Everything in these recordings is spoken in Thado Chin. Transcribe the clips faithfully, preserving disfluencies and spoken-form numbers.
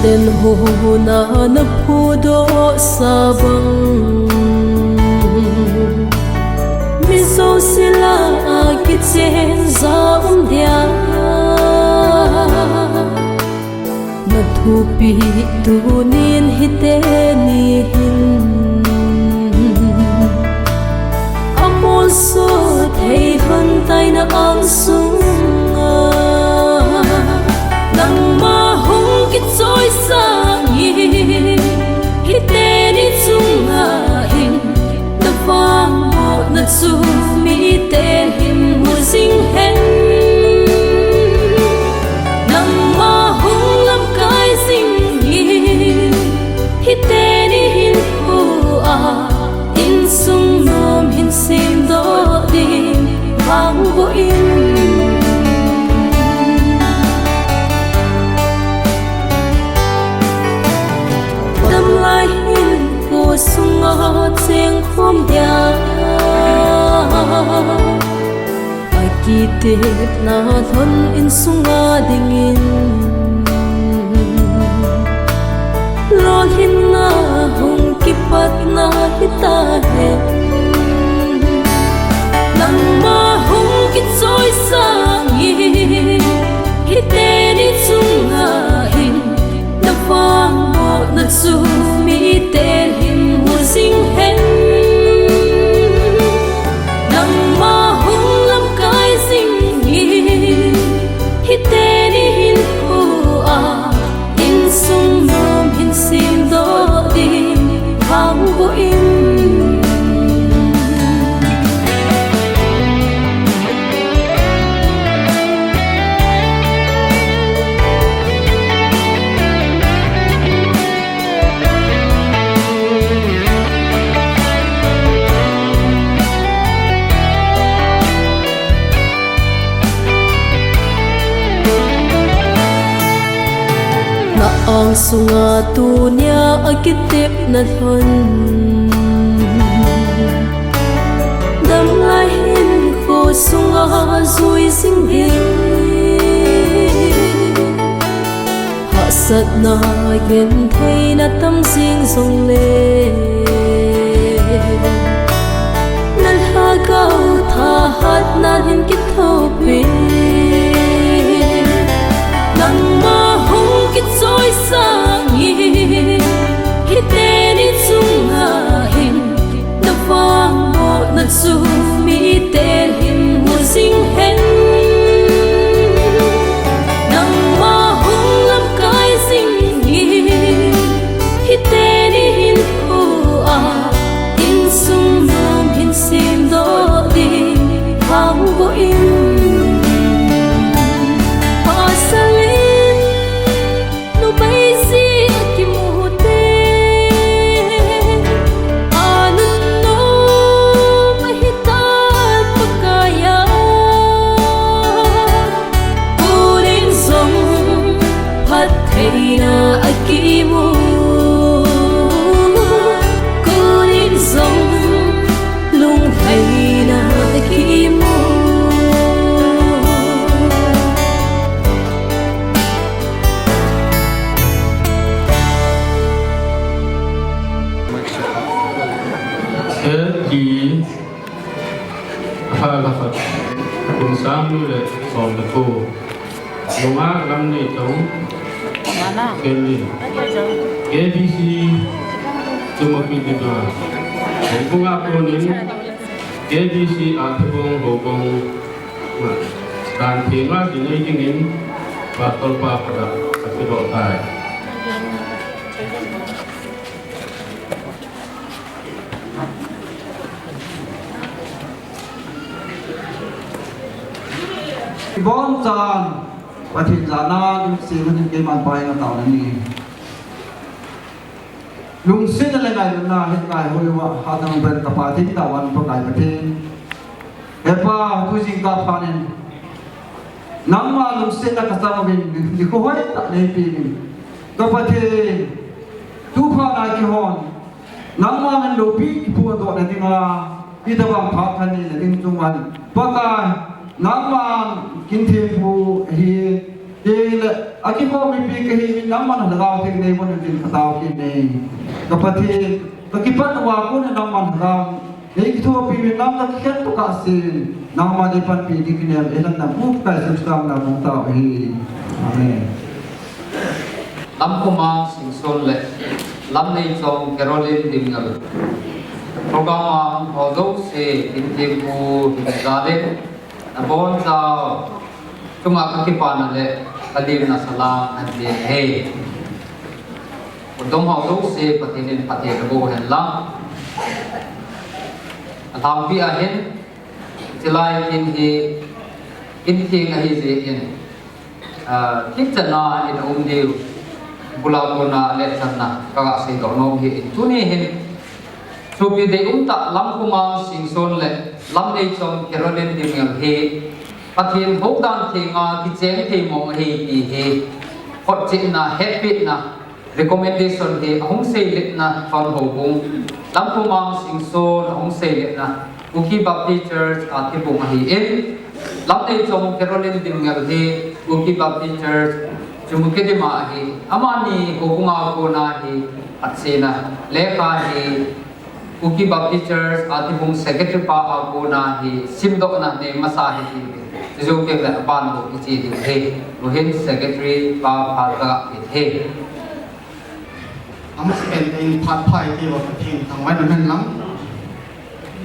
Ten hona na phudoh sa bang, mi jouse lah a kichen ja um dia. Na thupeh tunin hiteni hin amolso thei lhon tai na angsunga. Nangma hung kichoisah in, hiteni chunga hin na vangbohna chu mite hin mu jing hen. Nangma hung lamkai jing in, hiteni hinkho a insung nom hin semdoh ding vangboh in. Damlai hinkho sunga chengkhom dia, akitepna lhon insunga dingin, lolhinna hung kipatna hita hen. Nangma hung kichoisah in, hiteni chunga hin na vangbohna chu mite hin mu jing hen. Nangma hung lamkai jing in, hiteni hinkho a insung nom hin semdoh ding vangboh in. Na angsunga tunia akitepna lhon, damlai hinkho sunga jui jing ding. Hahsatna gentheina tam jing jongle, na lhagao thahatna hin kithopin. Nangma hung kichoisah in, hiteni chunga hin na vangbohna chu mite hin mu jing hen. Nangma hung lamkai jing in, hiteni hinkho a insung nom hin semdoh ding vangboh in. Pasal in numei jeh a kimu te, anunnom ahitan Pakai a. Kul in jong phattheina akimu, kul in jong lunglhaina akimu. L T, pha la khat, kum sang ni le som le ko. Lungah Lamneitong, Ken Lin. K B C, Chumaki Dibla. Houbung a konin, K B C a thibong houbung. Dan theng a kinei dingin, Pastor pa pada, akidoh tai. Ibon chan, Pathen jana, lim se manin keiman pa henga taona nei. Lungsetna le ngailutna hin kaihoi uva, hatah a ben ka Pathen taona Pakai Pathen. He Pa, tu jingkah phat in nangma lungsetna kachang uvin, nikho hoitah neipeuvin. Ka Pathen, tu phat a kihon, nangma min loupi kiphutdohna dinga, hitobang phat khat neina ding chunga, Pakai, nangma kin thempu ahi, Hile, akikhom mipi kahiuvin nangman lhagao theng neiboh uvin katao kit e. Ka Pathen, kakipat uva kon nangman lhagao neikithopi uvin, nang kakikhen tokah sen, nangman neipanpi ding kinem, eilan Pu Pakai Jesu min a kong tao ahi. Amen. Lamkhomang Singson le Lamneichong Caroline Dimngel. Program a hung ho jouse, Kin Thempu hin jal in, nabonchau chunga kakipana le kalimna salam kahin pe ahi. Hung dong ho jouse Pathen in phatthei naboh hen lang. Alhangpi a hin, chulai kin hi, kin theng ahi jeh in, ah, thipchanna in aum diu, bul a kona lechanna kaga seidoh nom ahi. Tuni hin, sopi deium tah Lamkhomang Singson le Lamneichong Caroline Dimngel hi, Pathen houdan thenga kicheng thei mong ahi ti hi, photchetna, hetpetna, recommendation hi ahung seiletna Chonhoubung, Lamkhomang Singson ahung seiletna Kuki Baptist Church Athibung ahin, Lamneichong Caroline Dimngel hi Kuki Baptist Church Chumukedima ahi. Amani houbunga kona hi atsina lekha hi Kuki Baptist Church Athibung Secretary pa a kona hi simdohna nei masa ahi ti. Chujou teng le aban lou iche diu ahi. Tuhin Secretary pa phat kaga pe ahi. Amasapen in phat pha iti uva Pathen thangvahna um hen lang.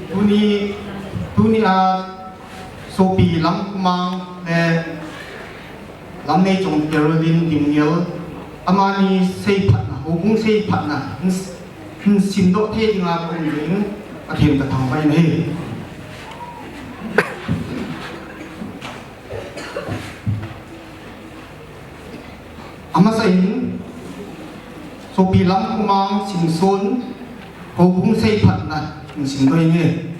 Tuni, tuni a sopi Lamkhomang le Lamneichong Caroline Dimngel, amani seiphatna, houbung seiphatna, hin, hin simdoh thei dinga kaum jeh in, Pathen kathangvah in ahi. Amasa in, sopi Lamkhomang Singson, houbung seiphatna, hin simdoh inge.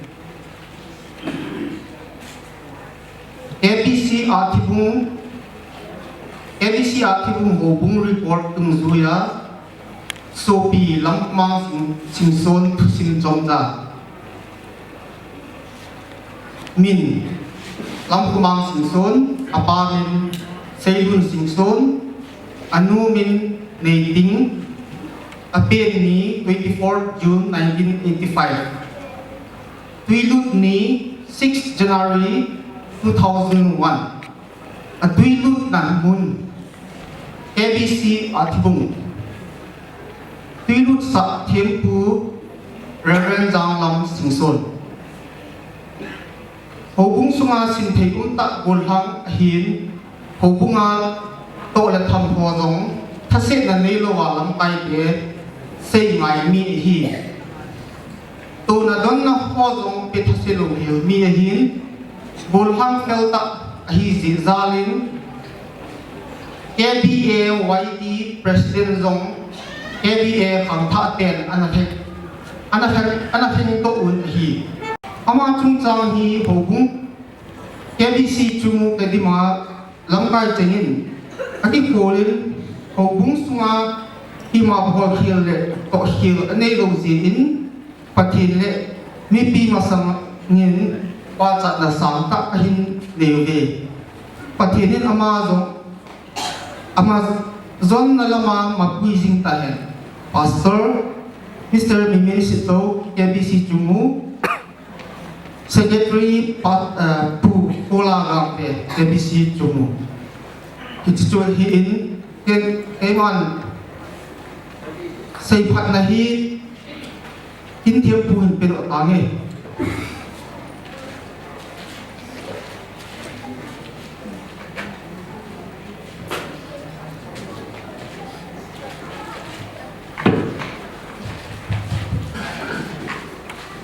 A B C Athibung, A B C Athibung houbung report dungjuiya, sopi Lamkhomang Sing, Singson thusim chomcha. Min, Lamkhomang Singson, apa min, Seilun Singson, anu min, Neiting, apen ni, twenty-fourth June nineteen eighty-five. Twilut ni, sixth January two thousand one. Atwilutna mun, A B C Athibung. Twilutsah thempu Reverend Janglam Singson. Houbung sunga simthei umtah gollhang ahin, houbunga toh le tham ho jong thasetna neilouva lamkaite seingai mi ahi. Tona donna ho jong pe thase lou hel mi ahin, gollhang fel tah ahi jeh jalin, K B A Y T President jong K B A khangthah ten ana thek, ana thek, ana theng toh un ahi. Ama chungchang hi houbung K B C Chumukedima lamkai chengin, akikholin, houbung sunga ima bol khel le toh khel anei lou jeh in, Pathen le mipi masangin pachatna sangtah ahin nei uve. Pathen in ama jong, ama jonna lama mapui jing tahen. Pastor Mister Mimin Sito, K B C Chumu, Secretary pa, eh, Pu Kola Gangte, K B C Chumu. Hiche chu hi in, ken, keiman seiphatna hi Kin Thempu hin pedoh tange.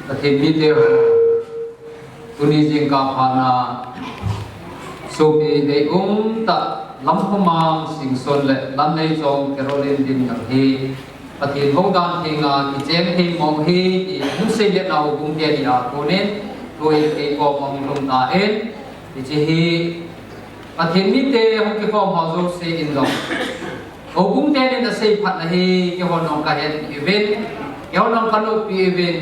Pathen mite ho, tuni jingkah phat na, sopi deium tah Lamkhomang Singson le Lamneichong Caroline Dimngel hi, Pathen houdan thenga kicheng thei mong ahi ti hung seiletna houbung teni a konin, tuhin kei koma hung lhung tan, hiche hi Pathen mite hung kikhom ho jouse in jong, houbung tenin aseiphatna hi keihon jong kahet uvin, keihon jong kanopi uvin,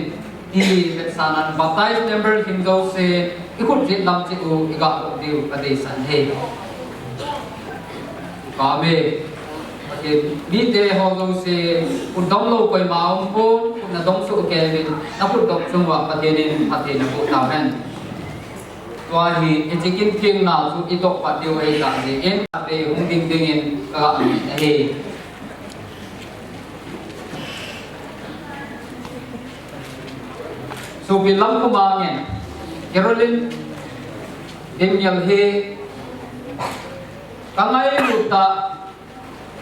ti vetsahnan baptize member hing jouse, ikhut jet lam cheh u iga kop diu kadeisan ahi. Amen. Pathen, mite ho jouse, khut dong lou koima um pon, khut nadong soh kei uvin, nakhut dong chung uva Pathen in phatthei naboh tahen. Tua hi, hiche kin theng nau chu itoh pat diu ahi tah jeh in, ate hung ding ding in kaga min ahi. Sopi Lamkhomang in, Carolyn Daniel hi, kangailut tah,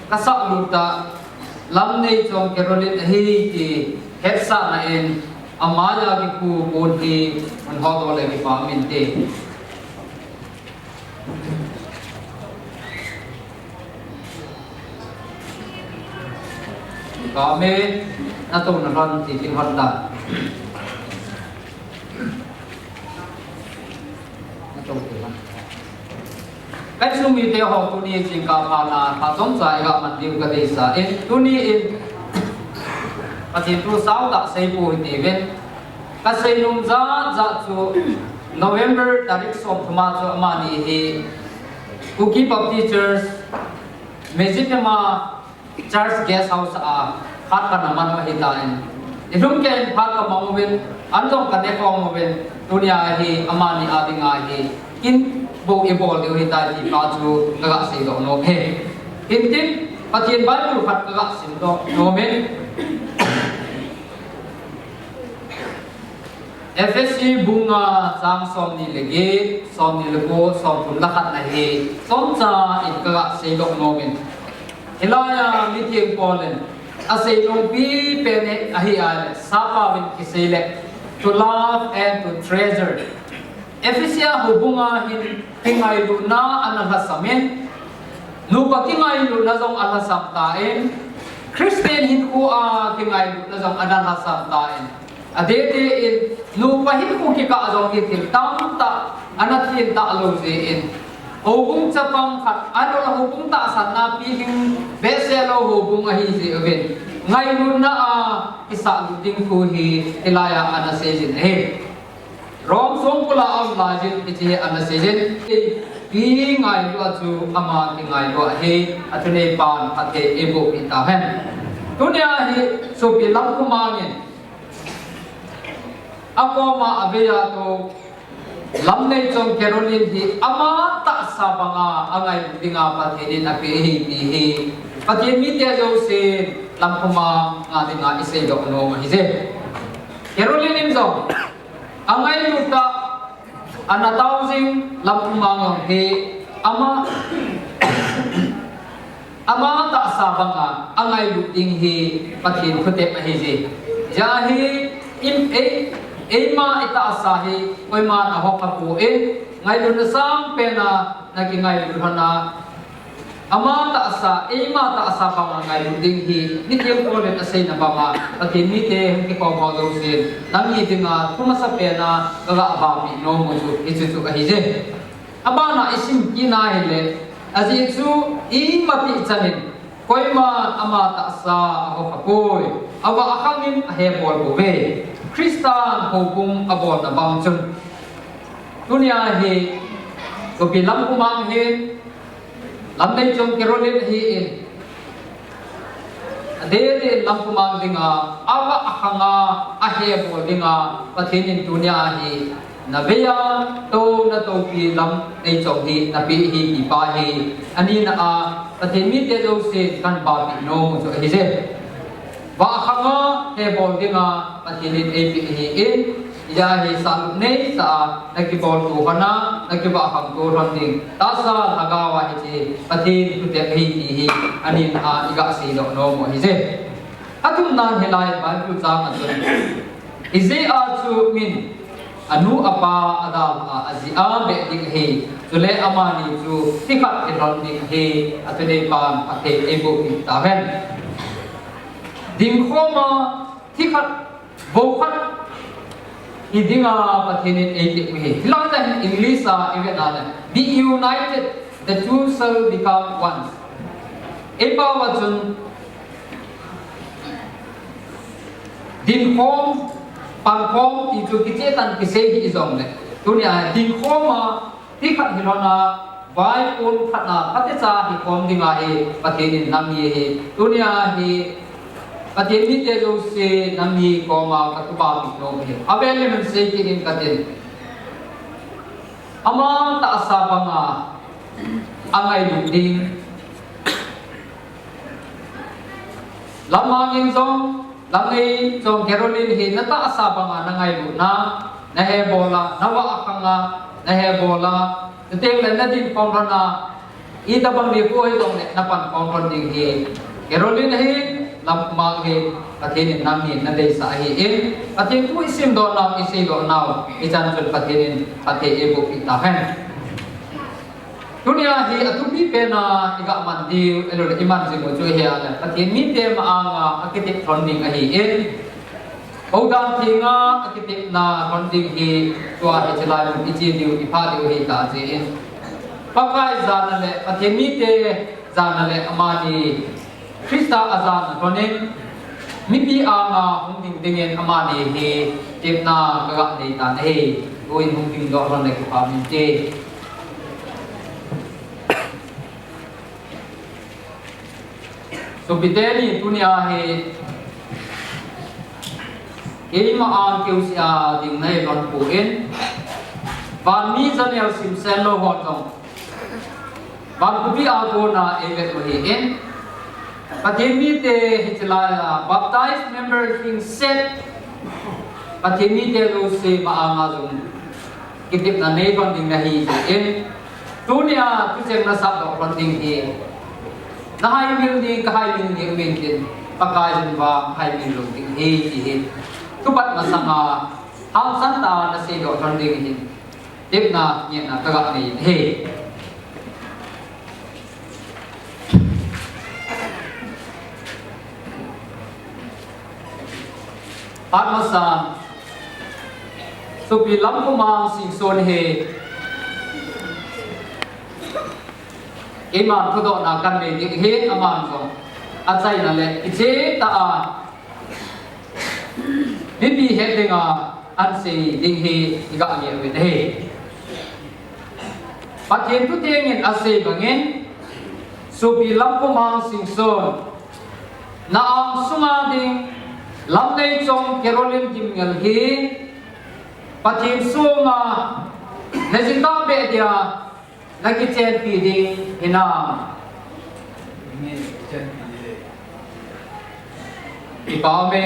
kasahlut tah, Lamneichong Carolyn ahi ti hetsahna in, amai a kikhu pon hi, mun hodoh le kipah minte. Amen. Natou nalhon ti tin hon ta. Natou ti hon. Kaisung mite ho tuni jingkah phatna, phat chomcha iga man diu kadeisah in, tuni in, Pathen thu sautah seipou hite uvin. Kasei nom jat jat chu November tarik somthum a chu amani hi Kuki Baptist Church, Medziphema Church Guest House a phat kana man u ahitan. Nilhum keiyin phat kamang uvin, an jong kane khom uvin, tunia hi amani a dinga hi kin bou ibol diu ahitai ti pa chu kaga seidoh nom e. Hintin, Pathen Bible khat kaga simdoh nom e. Ephesi bung nga chang somni le get, somni le ko, somthum le khat na hi chomcha in kaga seidoh nom in. Hilai a mitheng Paul in asei nom pipen ahi a le, sapauvin kisei le, to love and to treasure. Ephesi houbung a hin kingailutna ana lhasam in, nupa kingailutna jong alhasam tan, Christian hinkho a kingailutna jong ana lhasam tan, adeh deh in, nupa hinkho kikah a jong hi thil tamtah ana thentah lou jeh in, houbung chapang khat, ahilouleh houbung tahsanna pilhing behseh lou houbung ahi jeh uvin, ngailutna a kisahlut ding thu hi hilai a ana seijin ahi. Rom songkul a aum laijin hiche hi ana seijin, pi ngailu a chu ama kingailu ahi, athuneipan phatthei eiboh peh tahen. Tunia hi sopi Lamkhomang in akoma avei a tou Lamneichong Carolyn hi ama tahsa banga angailut dinga Pathen in apeh ahi ti hi Pathen mite jousen Lamkhomang a dinga iseidoh nom ahije. Carolyn in jong angailut tah, ana tao jing Lamkhomang jong hi ama, ama tahsa banga angailut ding hi Pathen thutep ahije. Hijeh hin, ei, eima itahsa hi koiman ahokha poi, ngailutna sangpen a nakingailut lhon a, ama tahsa, eima tahsa banga ngailut ding hi, niteng Paul in aseina banga, Pathen mite hung kikhom ho jousen, nangni dinga thu masapen a kaga vahpeh nom u chu hiche chu ahije. Abana isim kit na hile, ajeh chu imatih chan in, koiman ama tahsa ahokha poi, avah akhang in ahebol bouve. Christan houbung abolna bang chun. Tunia hi, sopi Lamkhomang hin, Lamneichong Carolyn ahin, adeh deh in Lamkhomang dinga, avah akhang a, ahebol dinga, Pathen in tunia hi, navei a tou natoupi Lamneichong hi napeh ahi ti pa hi, anina a, Pathen mite jousen kahin vahpeh nom u chu ahije. Vah akhang a hebol dinga Pathen in eipeh ahin, hijeh hin sahlut neitah a nakiboltou lhon a, nakivah khangtou lhon ding tahsa lhagao a hiche Pathen thutep ahi ti hi anina a iga seidoh nom u ahije. Athumna hilai Bible chang a chun, hijeh a chu min anu apa adalha a, ajeh a beh ding ahi, chule amani chu thikhat hilhon ding ahi, athuneipan phatthei eiboh peh tahen. Dingkhom a, thikhat, boukhat hi dinga Pathen in eitep u ahi. Hilai a hin English a ivet na le, be united, the two shall become one. Eipao a chun, dingkhom, pankhom ti chu kicheh tah in kisei hih jongle, tunia dingkhom a, thikhat hilhon a, Vaipon khat a phatecha hi khom ding ahi, Pathen in nami hi. Tunia hi Pathen mite jouse nami koma katupa pi nom ahi. Avel in sei kit in katin. Ama tahsa banga angailut ding. Lamang in jong, Lamnei Chong Caroline hi na tahsa banga na ngailutna, na hebol a, na vah khang a, na hebol a, na teng le na din khom lhon a, itobang ni po hijong le na pan khom lhon ding hi. Caroline hi, Lamang hi, Pathen in nami na deisah ahi in, Pathen thu i simdoh nau, i seidoh nau, hichan chun Pathen in, Pathen in eiboh peh tahen. Tunia hi athupi pen a i gah man diu, ahilou le i man jing u chu hi ahile, Pathen mite ma-anga akitep lhon ding ahi in. Houdan thenga akitepna lhon ding hi, tua hiche lai mun i che diu, i pha diu ahi tah jeh in. Pakai jana le, Pathen mite jana le amani Christa a jana lhon in, mipi anga hung ding dingin amani hi tepna ka gah nei tan ahi. Tuin hung dingdoh lhon le kipa min te. Sopi teni, tunia hi keima ang keu sia ding nei lhon poi. Vanmi janel simsen lou hon jong Van kupi a kona eivet u ahi in. Pathen mite hiche lai a baptized member hing set. Pathen mite jouse ma-anga jong kitepna nei lhon ding nahi in. Tunia thucheng na sapdoh lhon ding hi. Na haimil ding, ka haimil ding min tin. Pakai in vang haimil lou ding hi, ti hi. Thupat masanga hangsan tah a na seidoh lhon ding hin. Tepna, ngehna ka gah nei in ahi. Phat masa, Sopi Lamkhomang Singson hi, keiman thudohna kan nei ding ahi, aman jong achaina le kicheh tah a mipi het dinga ahin sei ding hi i gah ngeh uvin ahi. Pathen thuteng in asei bangin, Sopi Lamkhomang Singson, na angsunga ding Lamneichong Caroline Dimngel hi Pathen sunga na jitah beh dia na kichenpi ding hinam? Kipa ume,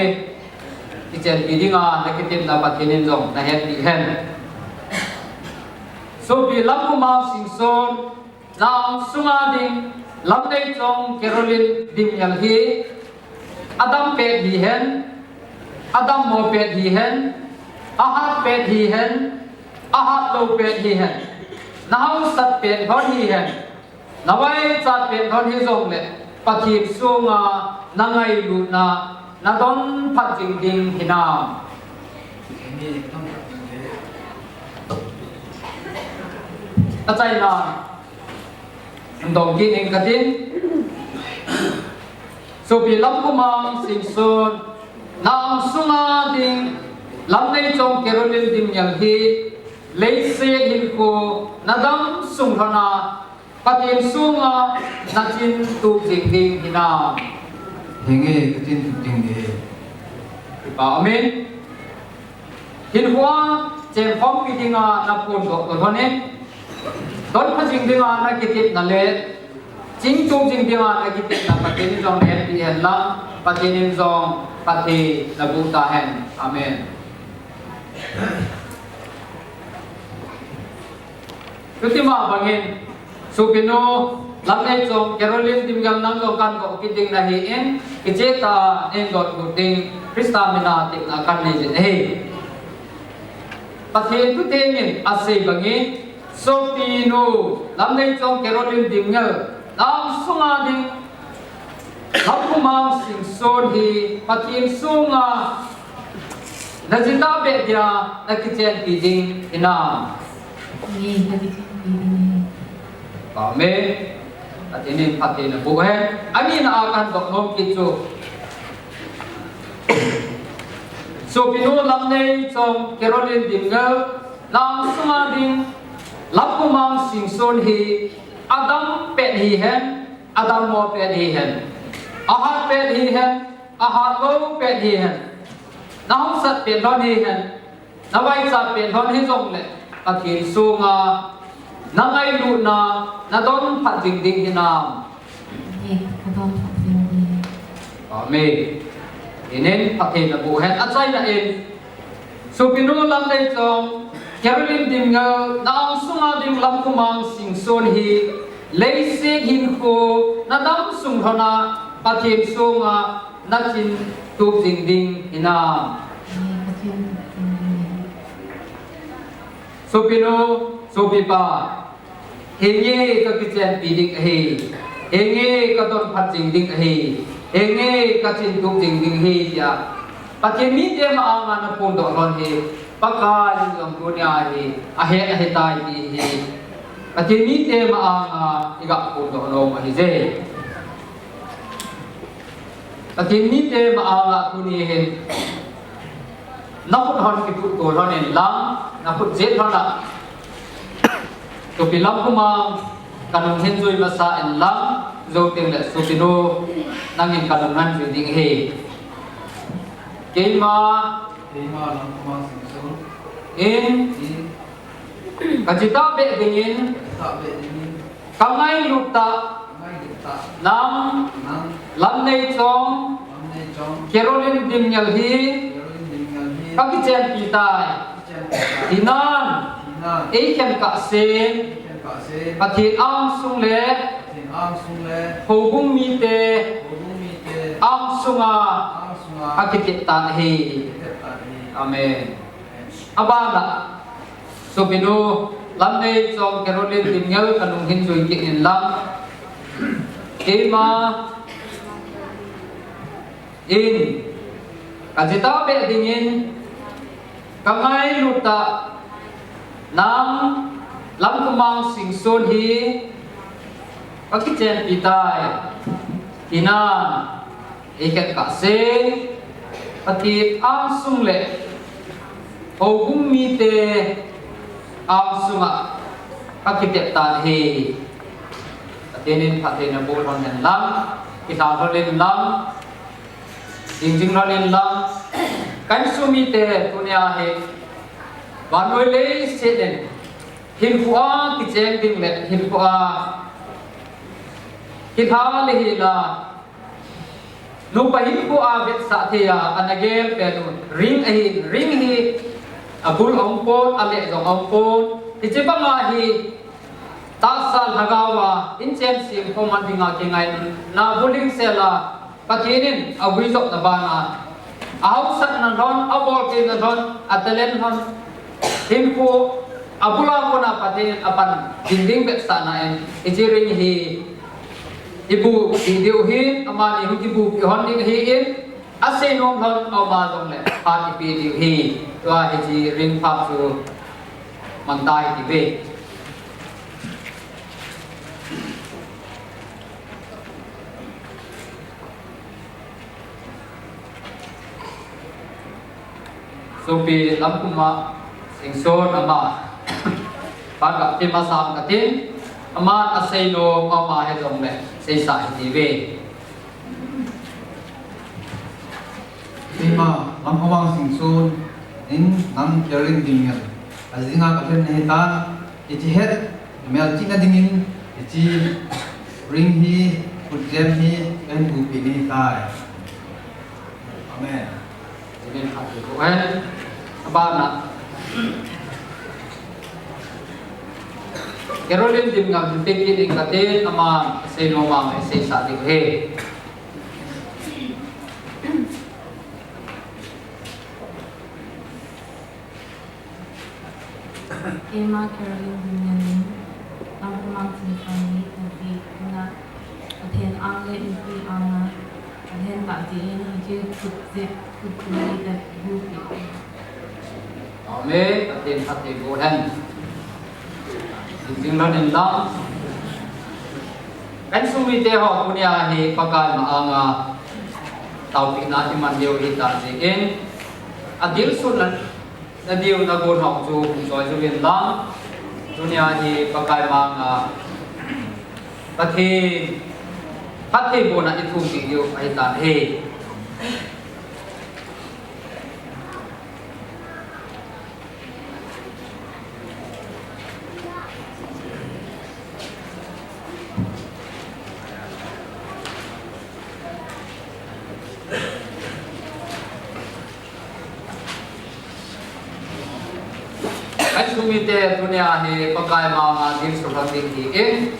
kichenpi dinga na kitepna Pathen in jong na hetpi hen. Sopi Lamkhomang Singson, na angsunga ding Lamneichong Caroline Dimngel hi, adam pet hihen, adammo pet hihen, ahat pet hihen, ahatlou pet hihen, na haosat pet lhon hihen, na vaichat pet lhon hijongle, Pathen sunga na ngailutna na donphat jing ding hinam? Achaina dong kit ing katin. Sopi Lamkhomang Singson, na angsunga ding Lamneichong Caroline Dimngel hi, leiset hinkho na damsung lhona Pathen sunga na chin tup jing ding hinam? Henge, ka chin tup ding e. Kipa umin. Hinkhoa chengkhompi dinga na phondoh lhon in, donpha jing dinga na kitepna le chingtup jing dinga na kitepna Pathen in jong na hetpi hen lang, Pathen in jong phatthei na boh tahen. Amen. Chutima bangin, Sopinu Lamneichong Caroline Dimngel, nang jong kahin kou kit ding nahi in, kicheh tah a nei dot got ding, Christa mina tepna kahin nei jin ahi. Pathen thuteng in asei bangin, Sopinu Lamneichong Caroline Dimngel, na angsunga ding Lamkhomang Singson hi Pathen sunga na jitah beh dia na kichenpi ding hinam? Ni, ka kichenpi ding. Amen. Pathen in phatthei na boh hen. Ani na a kahin dot nom kit chu, Sopinu Lamneichong Caroline Dimngel, na angsunga ding Lamkhomang Singson hi adam pet hihen, adammo pet hihen, ahat pet hihen, ahatlou pet hihen, nahaosat pet lhon hihen, navaicha pet lhon hijongle, Pathen songa nangailutna nadon phat jing ding hinam? Amen. Pathen in phatthei naboh hen. Achaina in, sopinu Lamneichong Caroline Dimngel, na-angsunga ding Lamkhomang Singson hi leiset hinkho nadam sung lhona Pathen songa nachin tup jing ding hinam? Sopinu, sopipa, henge kakichenpi ding ahi, henge kadon phat jing ding ahi, henge kachin tup jing ding ahi tia Pathen mite ma-anga naphondoh lhon hi, Pakai in jong tunia hi ahet ahitai ti hi Pathen mite ma-anga iga phondoh nom ahije. Pathen mite ma-anga tuni hin nakhut hon kiputto lhon inlang, nakhut jet lhon a, sopi Lamkhomang kanung hin jui masa inlang, jou tengle sopinu nangin kanung nan jui ding ahi. Keima, keima Lamkhomang Singson in, in, kajitah beh dingin, kajitah beh dingin, kangailut tah, kangailut tah, nang, nang, Lamneichong, Lamneichong, Caroline Dimngel hi, Caroline Dimngel hi, kakichenpi tai, kakichenpi tai, hinan, hinan, eikhen kahsen, eikhen kahsen, Pathen angsung le, Pathen angsung le, houbung mite, houbung mite, angsunga, angsunga, kakitep tan ahi, kakitep tan ahi. Amen. Abana, sopinu Lamneichong Caroline Dimngel kanung hin jui kit inlang, keima in, kajitah beh dingin, kangailut tah, nang Lamkhomang Singson hi kakichenpi tai, hinan, eikhen kahsen, Pathen angsung le houbung mite angsunga kakitep tan ahi. Pathen in phatthei naboh lhon hen lang, kilhang lhon inlang, jing jing lhon inlang, ka insung mite tunia hi vannoi leiset in hinkhoa kicheng ding le hinkhoa kilha le hila, nupa hinkhoa vetsah thei a ana gel pen u ring ahi, ring hi abul aumpon, aleh jong aumpon. Hiche banga hi tahsa lhagaova inchen sem khom a dinga kingaina bul hingsel a, Pathen in aguijopna bana, ahaosatna lhon, abolkeina lhon, atalent lhon, hinkho abula kona Pathen in apan ding ding vetsahna in, hiche ring hi ibu pi diu ahin, amani hung kibupi lhon ding ahin, aseinom lhon aum a jongle phat ipi diu ahi. Tua hiche ring phat chu mangtai ti ve. Sopi Lamkhomang Singson ama, phat kape masang katin, aman aseinom ama hijongle seisah hiti ve. Keima Lamkhomang Singson in nang Caroline Dimngel ajinga kalhen nahitan, hiche het melchihna dingin hiche ring hi, khutjem hi kahin bupi nahitai. Amen. Amen. Amen. Abana, Caroline Dimngel hin pe kit inge kati, aman aseinom ama seisah diu ahi. Keima Caroline Dimngel in Lamkhomang Singson hi kabupi na, Pathen ang le mipi anga alhen tah jeh in hiche khutjem, khutjem hi kabupi. Amen. Pathen phatthei boh hen. Jing jing lhon inlang, ka insung mite ho tunia hi Pakai ma-anga taopina iman diu ahitah jeh in, adilsuhna nadiu nagon ho chu hung choi jiuvin lang. Tunia hi Pakai manga Pathen phattheibohna i thumpi diu ahitan ahi. Insung mite, tunia hi Pakai manga dilsu lhon ding ahin.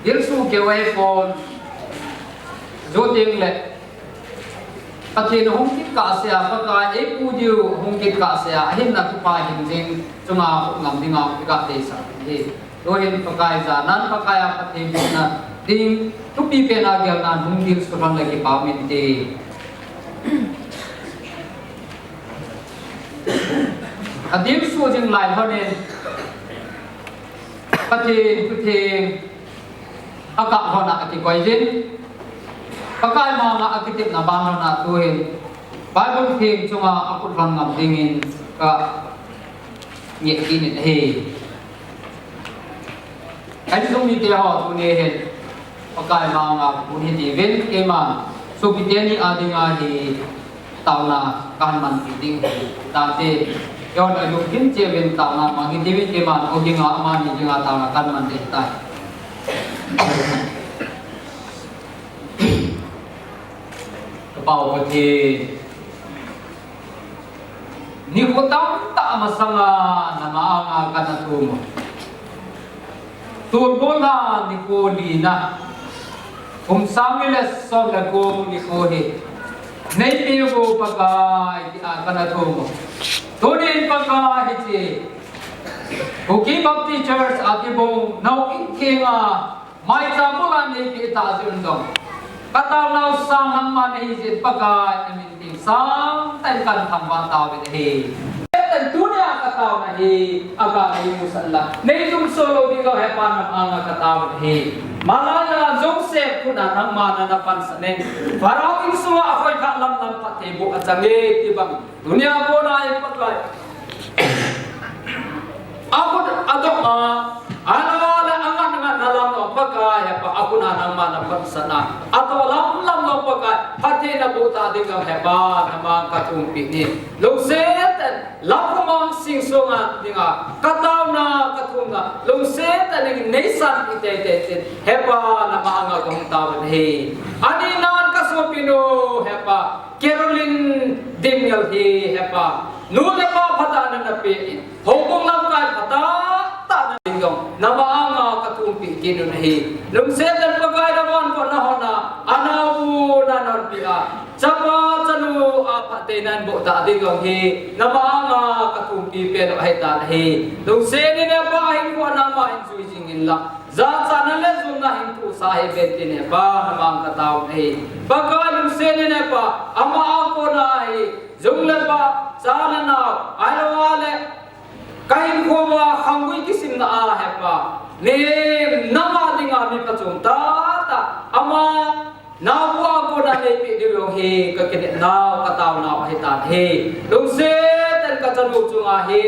Dilsu keu ahipon, jou teng le Pathen hung kit kahsea, Pakai eipuidiu hung kit kahsea, ahinna thupha hing jing chunga ngam dinga i kadeisah ahi. Tuhin Pakai janan, Pakai a phattheibohna ding thupi pena gelnan hung dilsu lhon le kipa um inte. Adilsu jing lai lhonin Pathen thutheng akah lhona akikoi jin, Pakai manga akitepna ban lhona tuhin Bible theng chunga akut lhon ngam dingin kangeh kit in ahi. Insung mite ho, tuni hin Pakai manga pun hitiuvin, keiman sopite ni a dinga hi taona kahin manpi ding ahi. Tante, keiho alungthim cheh uvin taona mang hitiuvin, keiman o dinga amani dinga taona kahin man ding ahitai. Ka Pa u Pathen, nikho tamtah masanga nama anga kana thum u. Tun bola nikho lina, kum sang ni le som le ko nikho hi neipeh u Pakai tia kana thum u. Tunin Pakai hiche Kuki Baptist Church a kibol nau in thenga maicham bula neipeh tah jeh un jong, ka taonau sang nangma nahi jeh in Pakai, namin thingsang tah in kahin thangvah tauvin ahi. Tunia ka taona hi aga nei musah in la, nei jumso lou ding lou Hepa, nang anga ka taovin ahi. Malai a Joseph khut a nangma nana pansah in, Pharaoh insunga akhoikha lamlam phattheiboh achang e ti bang, tunia kona hi Pakai, akhut adong a, ahilou le angat angat na lam jong Pakai Hepa, akhut a nangma napansah a, atoh lamlam jong Pakai, phatthei naboh tah ding jong Hepa, nama ka thumpi in. Lungset tah in, lamkhoma sing sunga dinga ka taona, ka thumna, lungset tah in nei sanpeh teitei in, Hepa, nama anga kahung taovin ahi. Ani nan ka sopinu Hepa, Carolyn Daniel hi Hepa, nu le pa phatah a nana peh in, houbung lamkai phatah tah na ding jong, nama anga ka thumpi kit un ahi. Lungset tah in Pakai, navan kona hon a, anaobu nanonpi a, chapa chanu a phatthei nahin boh tah ding jong hi, nama anga ka thumpi pen u ahitan ahi. Lungset in Hepa, hinkho a nangma hin jui jing in la, jachatna le jumna hin tohsa hih uvin tin Hepa, nama anga ka taovin ahi. Pakai, lungset in Hepa, ama a kona hi, jung le pa, cha le nao, ahilou le ka hinkho a khanggui kisimna a Hepa, nei, nama dinga mi phachom tah tah, ama naobu a kona neipeh diu jong hi ka kinepnau, ka taonau ahitan ahi. Lungset tah in ka chanu chunga hi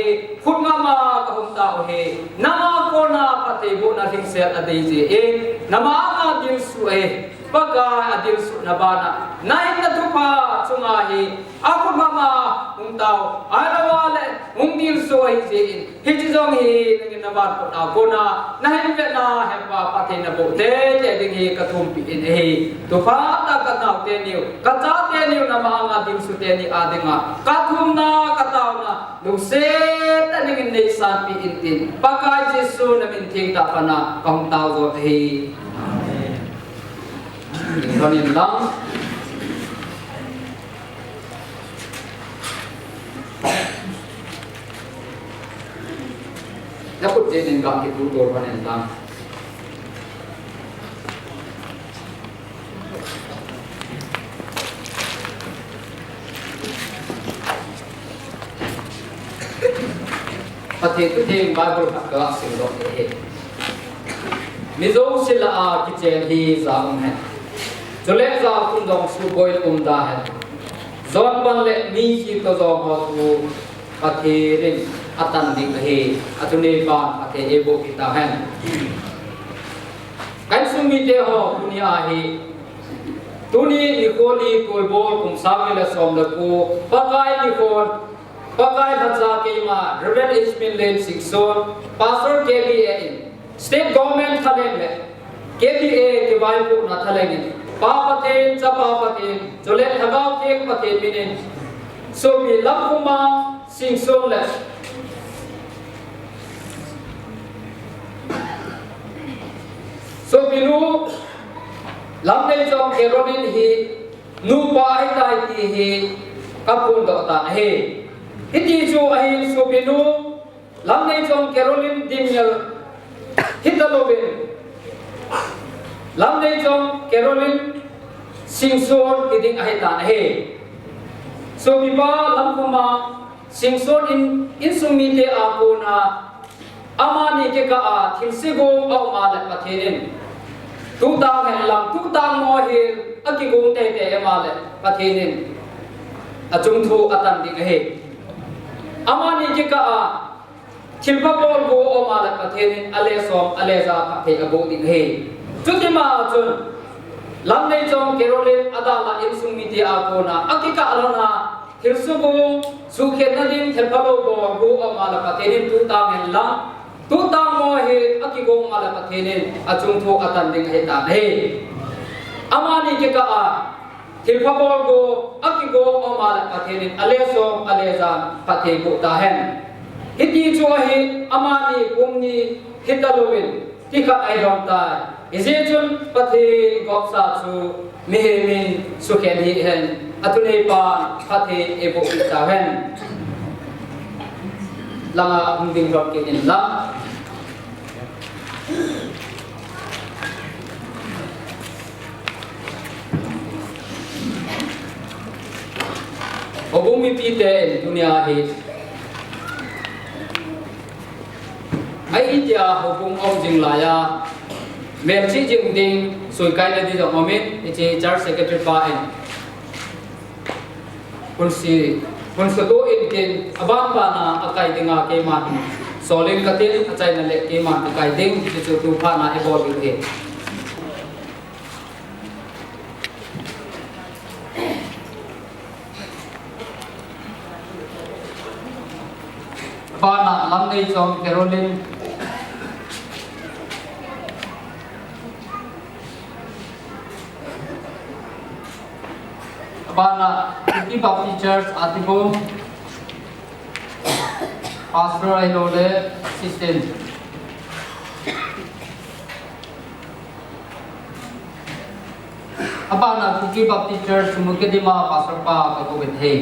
khut ngam a ka hung tao u ahi. Nanga kona phattheibohna lhingsel adei jeh in, nama anga dilsu ahi. Pakai, adilsuhna bana, nahinna thupha chunga hi, akhut ngam a hung tao, ahilou le hung dilsu ahi jeh in, hiche jong hi nangin navan kona, kona nahin vetna Hepa, phatthei naboh teitei ding hi ka thumpi in ahi. Thupha tah ka nao teniu, ka cha teniu, nama anga dilsu teni a dinga ka thumna, ka taona, lungset tah in nei sanpeh in tin, Pakai Jesu namin theng tah pana ka hung tao joh ahi. Amen. Ding lhon in lang. Na khut jeh in ga kituh to lhon in lang. Pathen thutheng Bible khat ka sim doh ahi. Mi jouse lah a kichen hi ja um hen. Chule ja khun jong suboi um da hen. Jon pan le mi hi to jong ho thu Pathen in atan ding ahi. Atuni pa Pathen eiboh peh tahen. Ka insung mite ho, tuni ahi. Tuni nikho li, Tuibol, kum sang ni le som le ko, Pakai nikho, Pakai lhacha keima, Reverend H. Minlen Singson, Pastor K B A in State Government thalheng le K B A kivaipohna thalheng in, Pa Pathen, Chapa Pathen, chule Lhagao Theng Pathen min in, sopi Lamkhomang Singson le sopinu Lamneichong Caroline hi nupa ahitai ti hi kaphondoh tan ahi. Hiti chu ahin, sopinu Lamneichong Caroline Dimngel hitalouvin, Lamneichong Caroline Singson hiding ahitan ahi. Sopipa Lamkhomang Singson in, insung mite a kona amani kikah a thilse gong aum a le Pathen in tutang henlang, tutang mo hi akigong teitei em a le Pathen in achung thu atan ding ahi. Amani kikah a thilpha bol go aum a le Pathen in ale som, ale ja phatthei aboh ding ahi. Chutima chun Lamneichong Caroline adalha insung mite a kona akikah lhon a thilse gong, sukhenna ding thilpha bol go aum a le Pathen in tutang henlang, tutang mo hi akigong a le Pathen in achung thu atan ding ahitan ahi. Amani kikah a thilpha bol go akigong aum a le Pathen in ale som, ale ja phatthei boh tahen. Hiti chu ahi, amani kum ni hitalouvin, ti khat ahi lhon tai. Hijeh chun Pathen gopsa chu mihem in sukhen hihen, athuneipan phatthei eiboh peh tahen. Langa hung ding lhon kit in lang. Houbung mipite in tunia hi, ahi tia houbung um jing laiya, melchih jing ding, suikaina ding jong umin, hiche church secretary pa in, hunsi, hunsutoh intin, aban bana akai dinga keiman solin katin, achaina le keiman kakai ding, hiche chu tuphatna eibol diu ahi. Abana Lamneichong Caroline. Abana Kuki Baptist Church Atibung. Pastor ahilou le assistant. Abana Kuki Baptist Church Chumukedima Pastor pa kakou uvin ahi.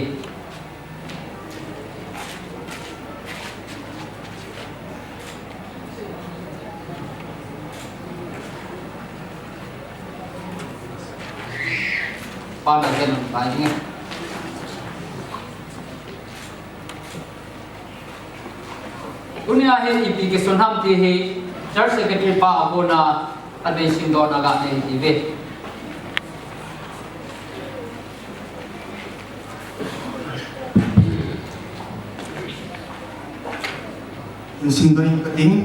Abana ken pai nge. Tunia hi ipi kisun ham ti hi Church Secretary pa a kona adei simdohna kanei hiuve. Simdoh inge kating.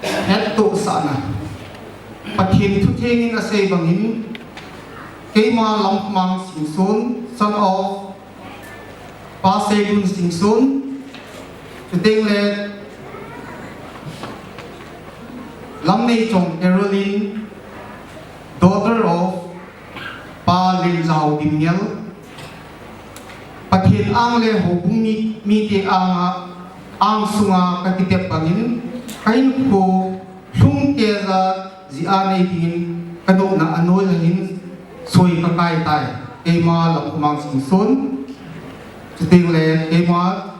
Hettohsahna. Pathen thutheng in asei bangin, keima Lamkhomang Singson, son of Pa Seilun Singson, chuteng le Lamneichong Caroline, daughter of Pa Lenjahao Dimngel, Pathen ang le houbung mi, mite anga, ang sunga kakitep bangin, kahinkho lhung keija jia nei dingin kanopna anoi ahin soi kakai tai. Keima Lamkhomang Singson, chuteng le keima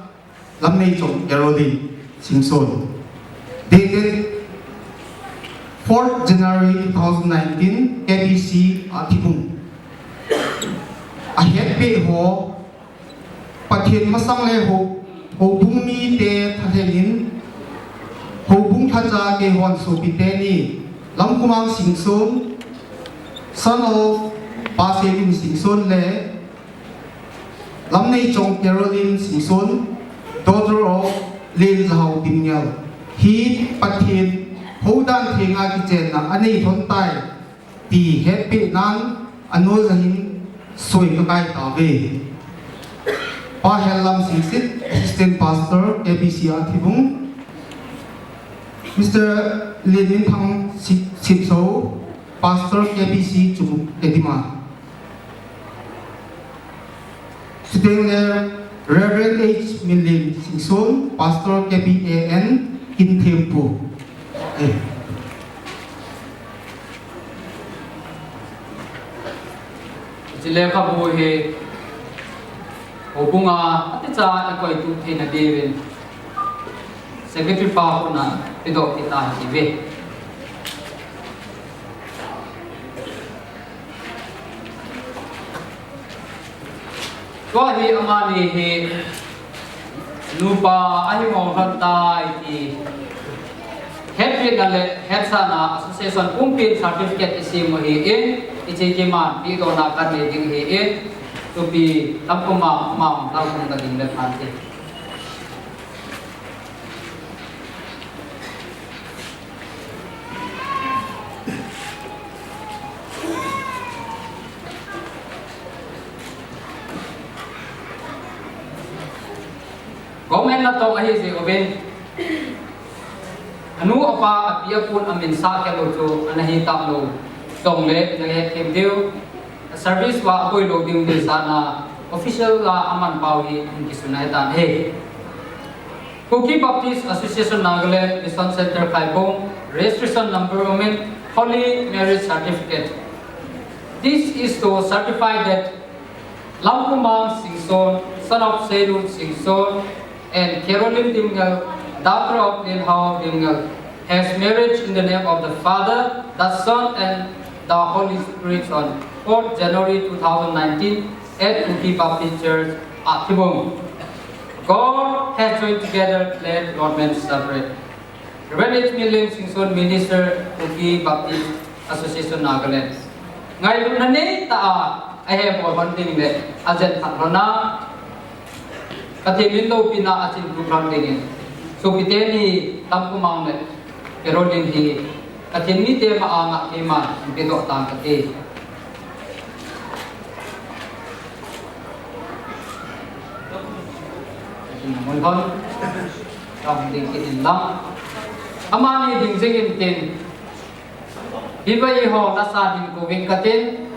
Lamneichong Caroline Singson. Dated fourth January two thousand nineteen, K B C Atibung. Ahetpeh ho, Pathen masang le ho, houbung mite thalheng in, houbung lhacha keihon sopite ni, Lamkhomang Singson, son of Pa Seilun Singson le Lamneichong Caroline Singson, daughter of Lenjahao Dimngel, hi Pathen houdan thenga kichenna anei lhon tai ti hetpeh nan, anoija hin soi kakai tauve. Pa Hellam Singsit, Assistant Pastor, K B C Athibung. Mister Lenminthang Sip-, Sipso, Pastor, K B C Chumuk Edima. Chuteng le Reverend H Minlen Singson, Pastor, K B A N, Kinthempu. Eh. Hiche lekhabu hi houbunga atecha eikoitu theina diuvin Secretary pa khutna pedoh kit ahiuve. Tua hi amani hi nupa ahi mong lhon tai ti hetpehna le hetsahna association pumpin certificate isem u ahin, hiche kiman pedohna kanei ding ahin, tupi lamkuma mong lhon ding le phan ti. Government natong ahi jeh uvin, anu apa, api apun amin sah khelou chu ana hi talou jongle, nahet them diu. Service uva aboi lou ding deisahna official a aman pau hi hung kisun ahitan ahi. Kuki Baptist Association Nagaland Mission Center Khaibong, registration number omin, Holy Marriage Certificate. This is to certify that Lamkumang Singson, son of Seilun Singson and Caroline Dimngel, daughter of Lenhao Dimngel, has marriage in the name of the Father, the Son, and the Holy Spirit on fourth January two thousand nineteen at Kuki Baptist Church, Athibung. God has joined together, let no man separate. Reverend H Minlen Singson, Minister, Kuki Baptist Association, Nagaland. Ngailutna neitah a, ahe bol lhon ding le, ajen phat lhon a, Pathen min loupina a chin tup lhon dingin, sopite ni Lamkumang le Caroline hi Pathen mite ma anga keiman pedoh tang kate. Mun lhon, ka hung ding kit in lang. Amani ding jing intin, hiva eiho lasa ding kou ving katin,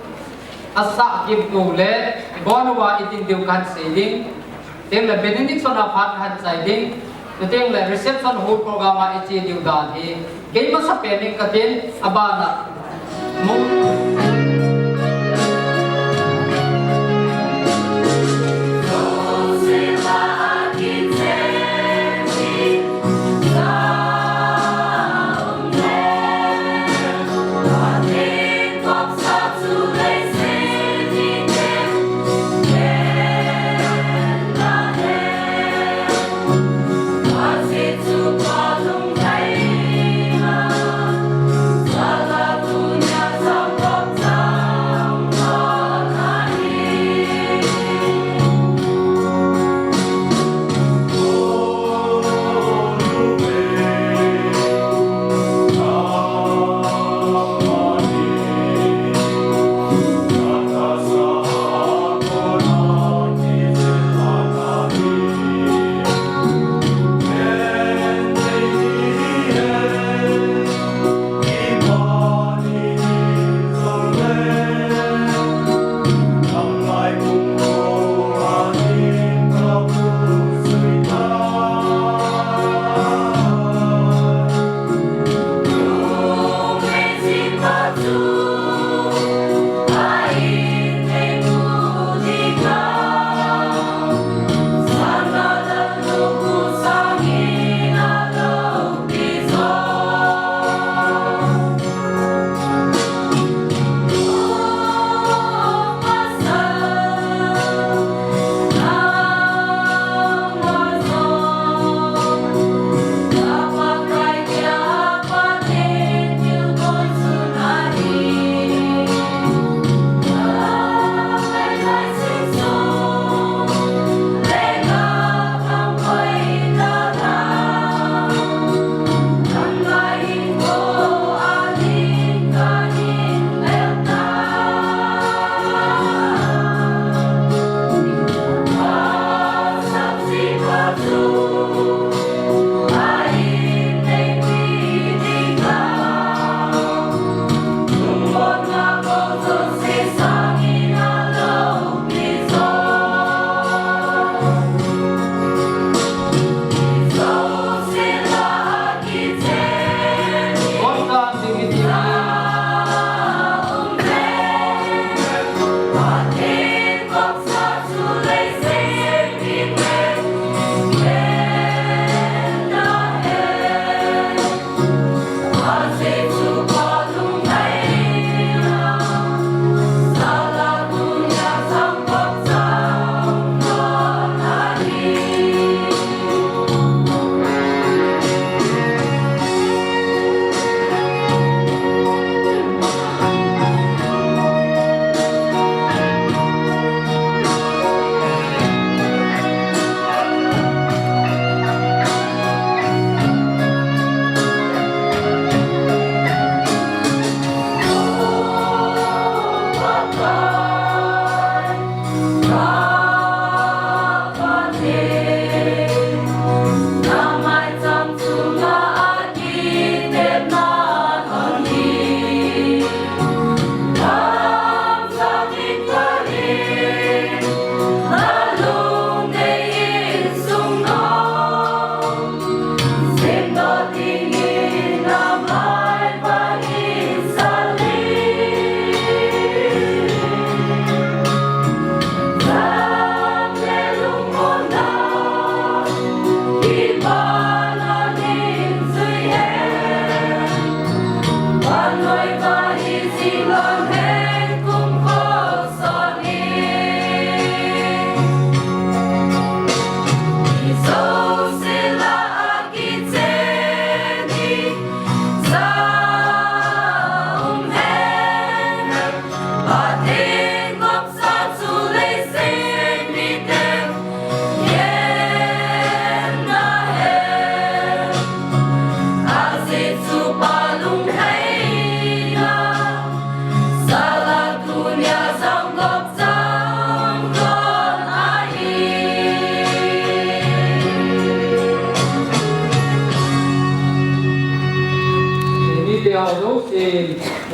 asah kit uleh, ibon uva idin diu kahin sei ding, chuteng le benediction a phat kahin chai ding, chuteng le reception hall program a iche diu dan hi, kei masapen in katin, abana, mong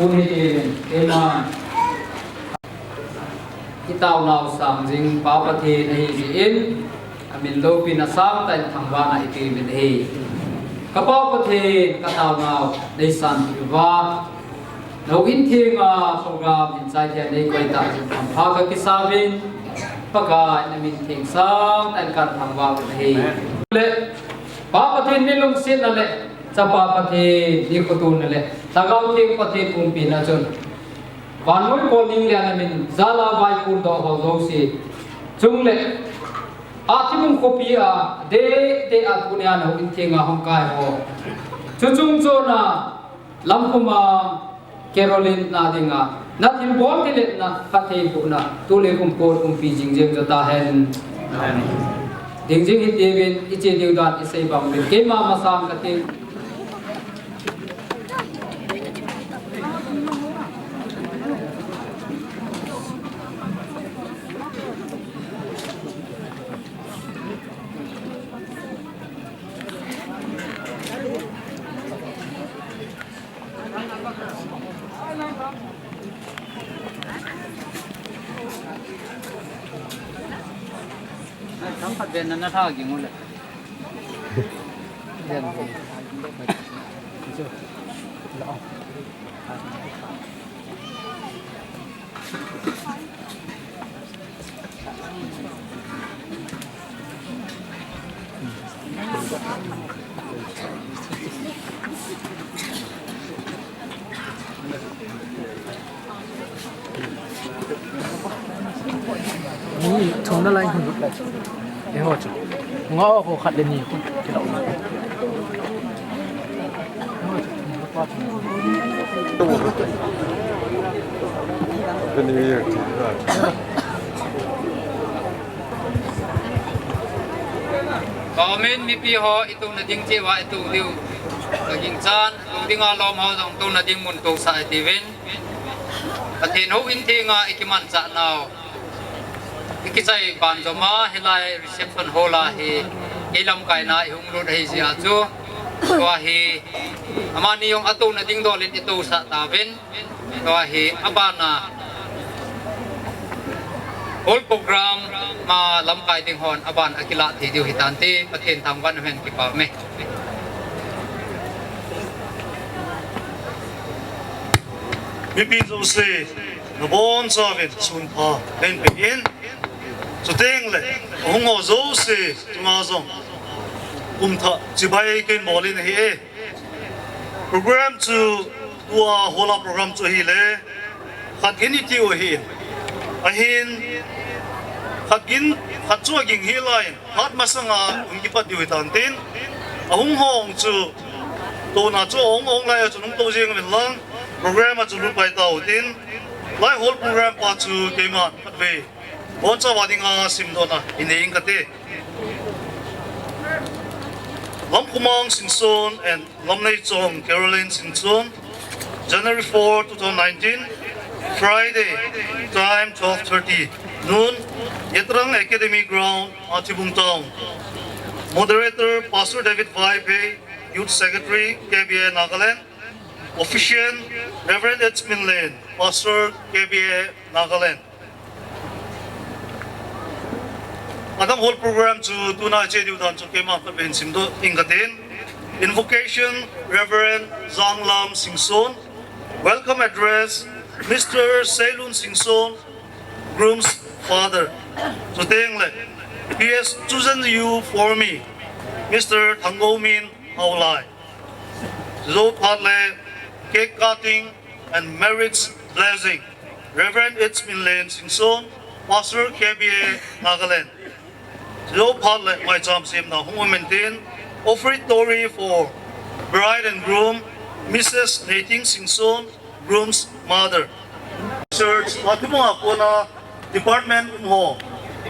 Amen. Itaonau sang jing Pa Pathen ahi jeh in, amin loupina sangtah in thangvahna ipeh uvin ahi. Ka Pa Pathen, kataonau neisanpeh uva, nahouin thenga program hin chai thei a neikoi tah jeh in hampha kakisa uvin, Pakai namin theng sangtah in kathangvah uvin ahi. Le, Pa Pathen mi lungsetna le, Chapa Pathen mi khotona le, Lhagao Theng Pathen umpina chun, vannoi kolning le namin jala vaikun doh ho jouse, chule, Athibung khopi a, deh deh a tunia nahouin thenga hung kai ho, chuchung chona, Lamkhomang Caroline na dinga, nathilbol thiletna, phattheibohna, tule kumkol umpi jing jeng jo tahen. Amen. Ding jing hitiuvin, iche diu dan isei bang uvin, keima masang kati. Ni thong na lai hun lut lai. Eiho chu. Nga ho khat le ni. Amen. Mipi ho, itouna ding cheh uva itou diu. Ka ginchan, tou dinga lom ho jong touna ding mun tousah itiuvin. Pathen houin thenga ikimanchah nau. Ikichai banjom a, hilai reception hall a hi, ilamkaina ihung lut ahi jeh a chu. Tua hi, amani jong atouna ding dol in itousah tauvin. Tua hi, abana. Hall program ma lamkai ding hon, aban akilah thei diu hitante, Pathen thangvah in kipah uve. Mipi jouse, nabonchauvin sunpha kahin peh in. Chuteng le, ahung ho jouse, chunga jong kumthah chibai kahin bol in ahi e. Program chu, tua hall a program chu ahile, khat gin iti u ahin. Ahin, khat gin, khat chu aging hih laiyin, phat masanga hung kipat diu hitan tin, ahung ho chu, touna chu ahung hung lai a chun hung tou jeng uvin lang, program a chu lut pai tau tin, lai hall program pa chu keiman khatvei bonchauva dinga simdohna inei ing kate. Lamkhomang Singson and Lamneichong Caroline Singson, January four, two thousand nineteen, Friday, time twelve thirty noon, Yetrang Academy Ground, Athibung Town. Moderator, Pastor David Vaiphei, Youth Secretary, K B A Nagaland. Officiant, Reverend H Minlen, Pastor, K B A Nagaland. Adang hall program chu tuna che diu dan chu keiman khatvei hin simdoh ing katin. Invocation, Reverend Zanglam Singson. Welcome address, Mister Seilun Singson, groom's father. Chuteng le, He has chosen you for me, Mister Thanggomin Haolai. Jou phat le, Cake cutting and marriage blessing. Reverend H Minlen Singson, Pastor K B A Nagaland. Jou phat le maicham semna hung um intin, offertory for bride and groom, Missus Neiting Singson, groom's mother. Church, athumanga kona department um ho,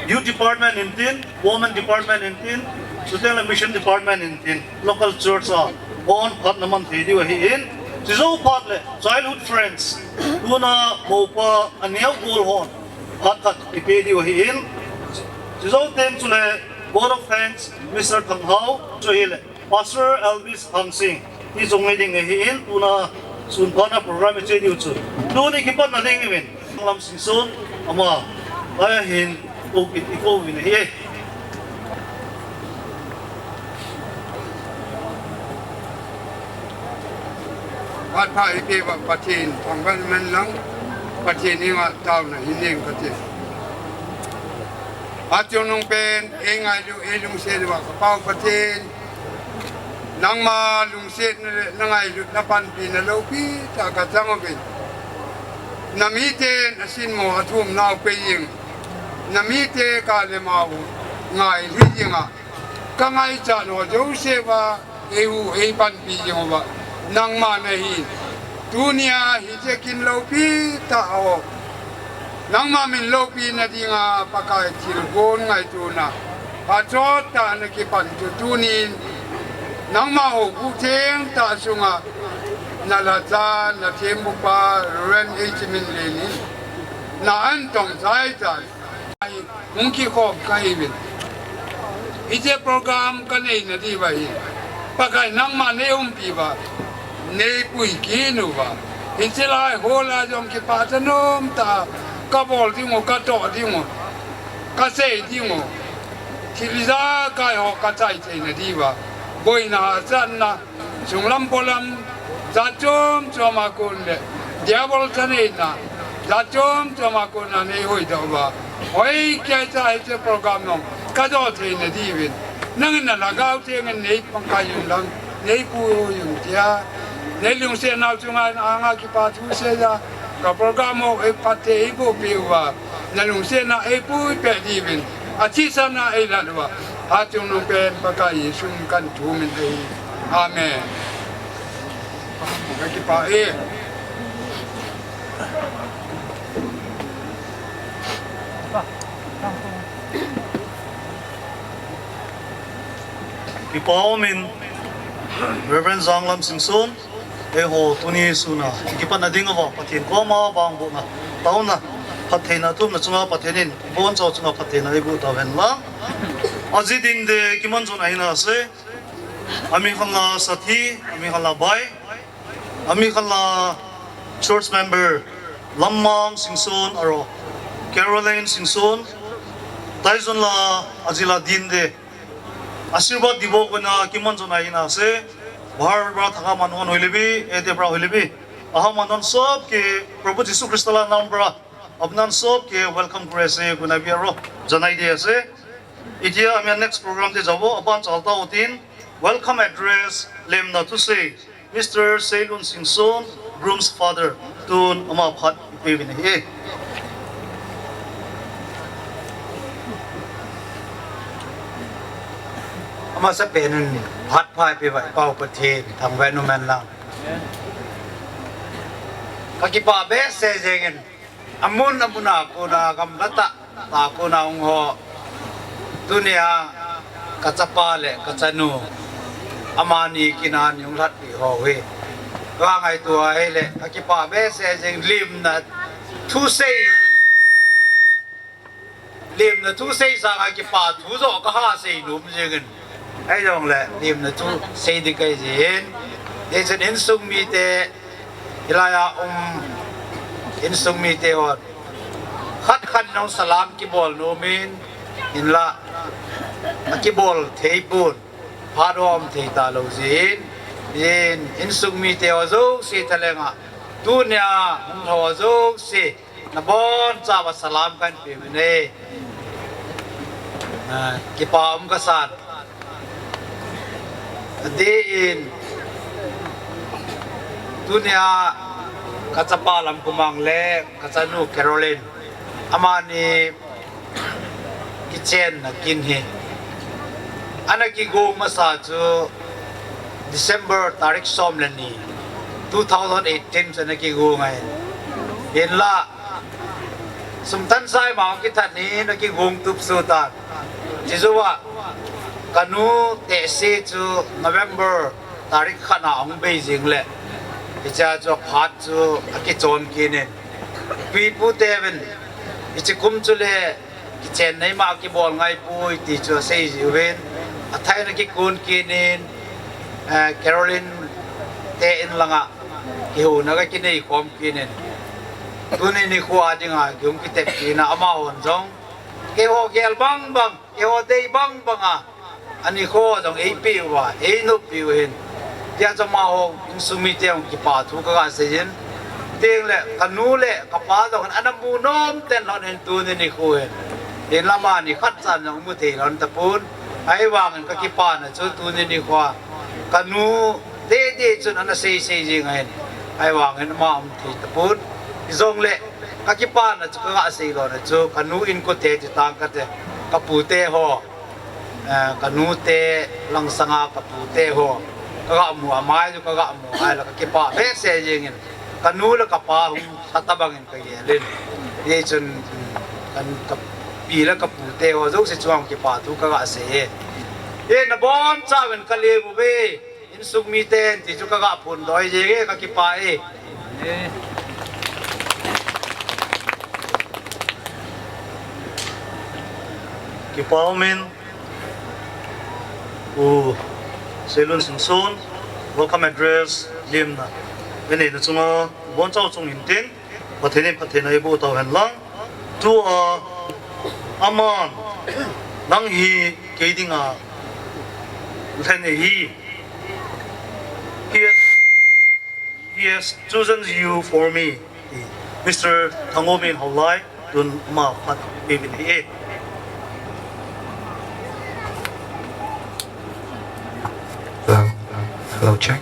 youth department intin, women department intin, chuteng le mission department intin, local church a bon phatna man thei diu ahin, chujou phat le childhood friends, tuna mopa aneo gol hon phat khat ipe diu ahin, chujou teng chule vote of thanks, Mister Thanghao, chu hile Pastor Elvis Hangsing, ti jong ngai ding ahin, tuna sun phatna program iche diu chu. Tuni kipatna ding uvin, Lam Singson, ama, aya hin, kou kit, ikou uvin ahi. Phat pha ipe uva Pathen, thangvah in um hen lang, Pathen henga taona hin nei ing kati. Achungnung pen, eingailu, eilungset uva, ka Pa u Pathen, nangma lungsetna le nangailutna panpina loupi tah kachang uvin. Namiten asinmo athumnau pei jing. Namite kah le mao ngailhi jinga. Kangaichat ho jouse uva, eiu, eipanpi jing uva. Nangma nahi. Tunia hiche kin loupi tah ho. Nangma min loupina dinga Pakai thilgon ngaitona. Achot tah nakipan chu tunin. Nangma houbung theng tah sunga. Nalhacha, nathembupa, Reverend H Minlen in. Na antong chai chan. Hung kikhom kahiuvin. Hiche program kaneina diuva hi. Pakai nangma neiumpi uva. Neipui kit uva. Hiche lai hol a jong kipah thanom tah a. Kabol diu, katoh diu. Kasei diu. Thil ijakai ho kachai theina diuva. Boina hahsatna. Chunglam polam, jat chom chom a kon le, Diabol thaneina, jat chom chom a kon a neihoidoh uva. Hoi kei cha hiche program jong, kadoh theina diuvin. Nangin na Lhagao Theng in neipangkai un lang, neipui un tia. Neilungset nau chunga in anga kipa thu seiya, ka program ho eiphatthei eiboh peh uva. Nalungsetna eipui peh diuvin, athisan a eilhat uva, achungnung pen Pakai Jesu min kathum in ahi. Amen. Kakipah e. Kipa umin, Reverend Janglam Singson, eiho tuni suna, kipana dinga uva, Pathen koma vangbohna, taona, phattheina athumna chunga Pathen in, ibonchauva chunga phattheina eiboh tauhen lang. Ajeh ding de kiman jona hina ase, ami khat la sathi, ami khat la bai, ami khat la church member, Lammang Singson aro, Caroline Singson, taijun la ajila din de, Ashirbad dibo kona kiman jona hina ase, bahar pra thaka man hon hoilebi, ete pra hoilebi. Aha man hon sob ke Prabhu Jisu Krista la nam pra, apnan sob ke welcome kure ase, kona bia ro, janai de ase. Itia ami next program te jabo, aban chalta utin, welcome address, lemna thusei. Mister Seilun Singson, groom's father, tun ama phat ipeuvin ahi. Amasapen in phat pha ipeuva i Pa u Pathen thangvah in um hen lang. Kakipah behseh jengin. Amun amun a kona gamla tah, tah kona hung ho. Tunia kachapa le kachanu. Amani kin a hung lhatpi ho hi. Kangaito a ahile, kakipah behseh jeng lemna thusei. Lemna thusei sanga kipah thu joh kaha seinom jengin. Ahijongle, lemna thusei ding kahi jin. Hichun insung mite, hilai a um insung mite hon. Khat khat in salam kibol nomin, hinla, akibol thei pon, phat um thei talou jin. Hin, insung mite ho jouse thalenga, tunia, hung lhou jouse. Nabonchauva salam kahin peuvin e. Ah, kipa um kasan. Adeh in. Tunia kachapa Lamkhomang le kachanu Caroline, amani kichenna kin hi ana kigong masa chu December tarik som le ni, two thousand eighteen chu ana kigong ahi. Hinla sum thansai ma kithat ni ana kigong tup sutan. Chijouva kanu tehse chu November tarik khat na ahung bei jing le, hichea chu aphat chu akichon kit in, pi pu teuvin, hiche kum chule kichen neima kibol ngaipoi ti chu asei jiuvin, athai ana kikon kit in, eh, Caroline te in langa kihouna kakinei khom kit in, tuni nikho dinga kihung kitep kit na, amahon jong keiho gel bang bang, keiho dei bang banga, anikho jong eipeh uva, einoppi u ahin. Tia chu amaho insung mite jong kipa thu kaga seiyin. Tengle kanu le kapa jong ana mu nom ten lhon in tuni nikho hin, hinla amani khatcha jong mu thei lhon tapon. Ahivangin kakipana chu tuni nikhoa kanu dede chun ana sei sei jing ahin, ahivangin ama um thei tapon. Hijongle kakipana chu kaga sei lona chu kanu inkote ti tang kate, kapute ho, eh, kanute langsanga kapute ho kaga mu, amai chu kaga mu, ahile kakipa behseh jengin, kanu le kapa hung lha tabangin kagelin. Hichun, mm, kan, kapi le kapute ho jouse chunga kipa thu kaga sei e. E, nabonchauvin kale uve, insung miten ti chu kaga phongdoh jenge, kakipah e. Kipa umin, U Seilun Singson, welcome address limna eina neina chunga bonchau chung intin, Pathen in phatthei eiboh tauhen lang. Tua aman, nang hi kei dinga lhen ahi. He has, he has chosen you for me. Mister Thangomin Haolai, tun ama phat peh uvin ahi. Hello. Hello, check.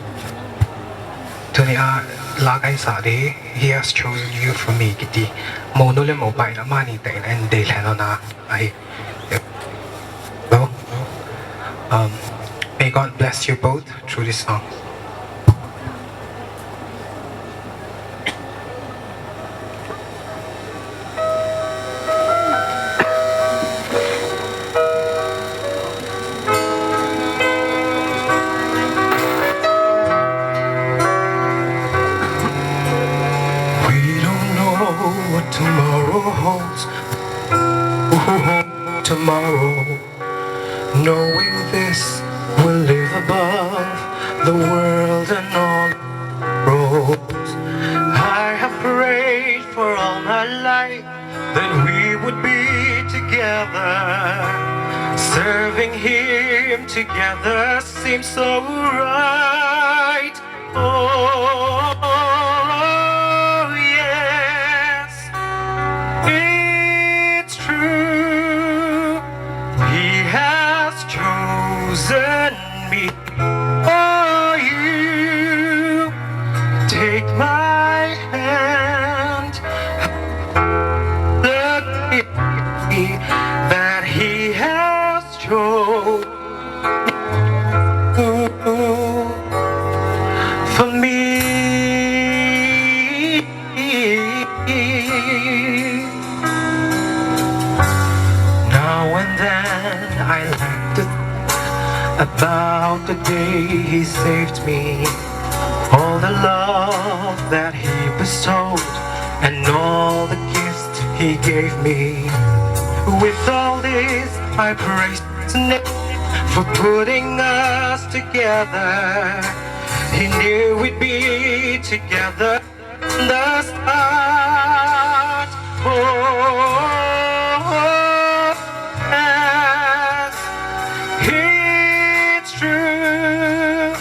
Tunia la kahin sah ding, He has chosen you for me kiti. Mounu le moupa in amani tah in ahin deilhen lhon ahi. Hello. Um, may God bless you both through this song. We don't know what tomorrow holds. Who holds tomorrow? Knowing this, we'll live above the world and all roads. I have prayed for all my life that we would be together. Serving Him together seems so right. Oh, yes, it's true. He has chosen me. Oh, you take my hand. Look at me that He has chosen for me. Now and then I like to think about the day He saved me, all the love that He bestowed, and all the gifts He gave me. With all this, I praise His name for putting us together. He knew we'd be together from the start. Oh, yes, it's true.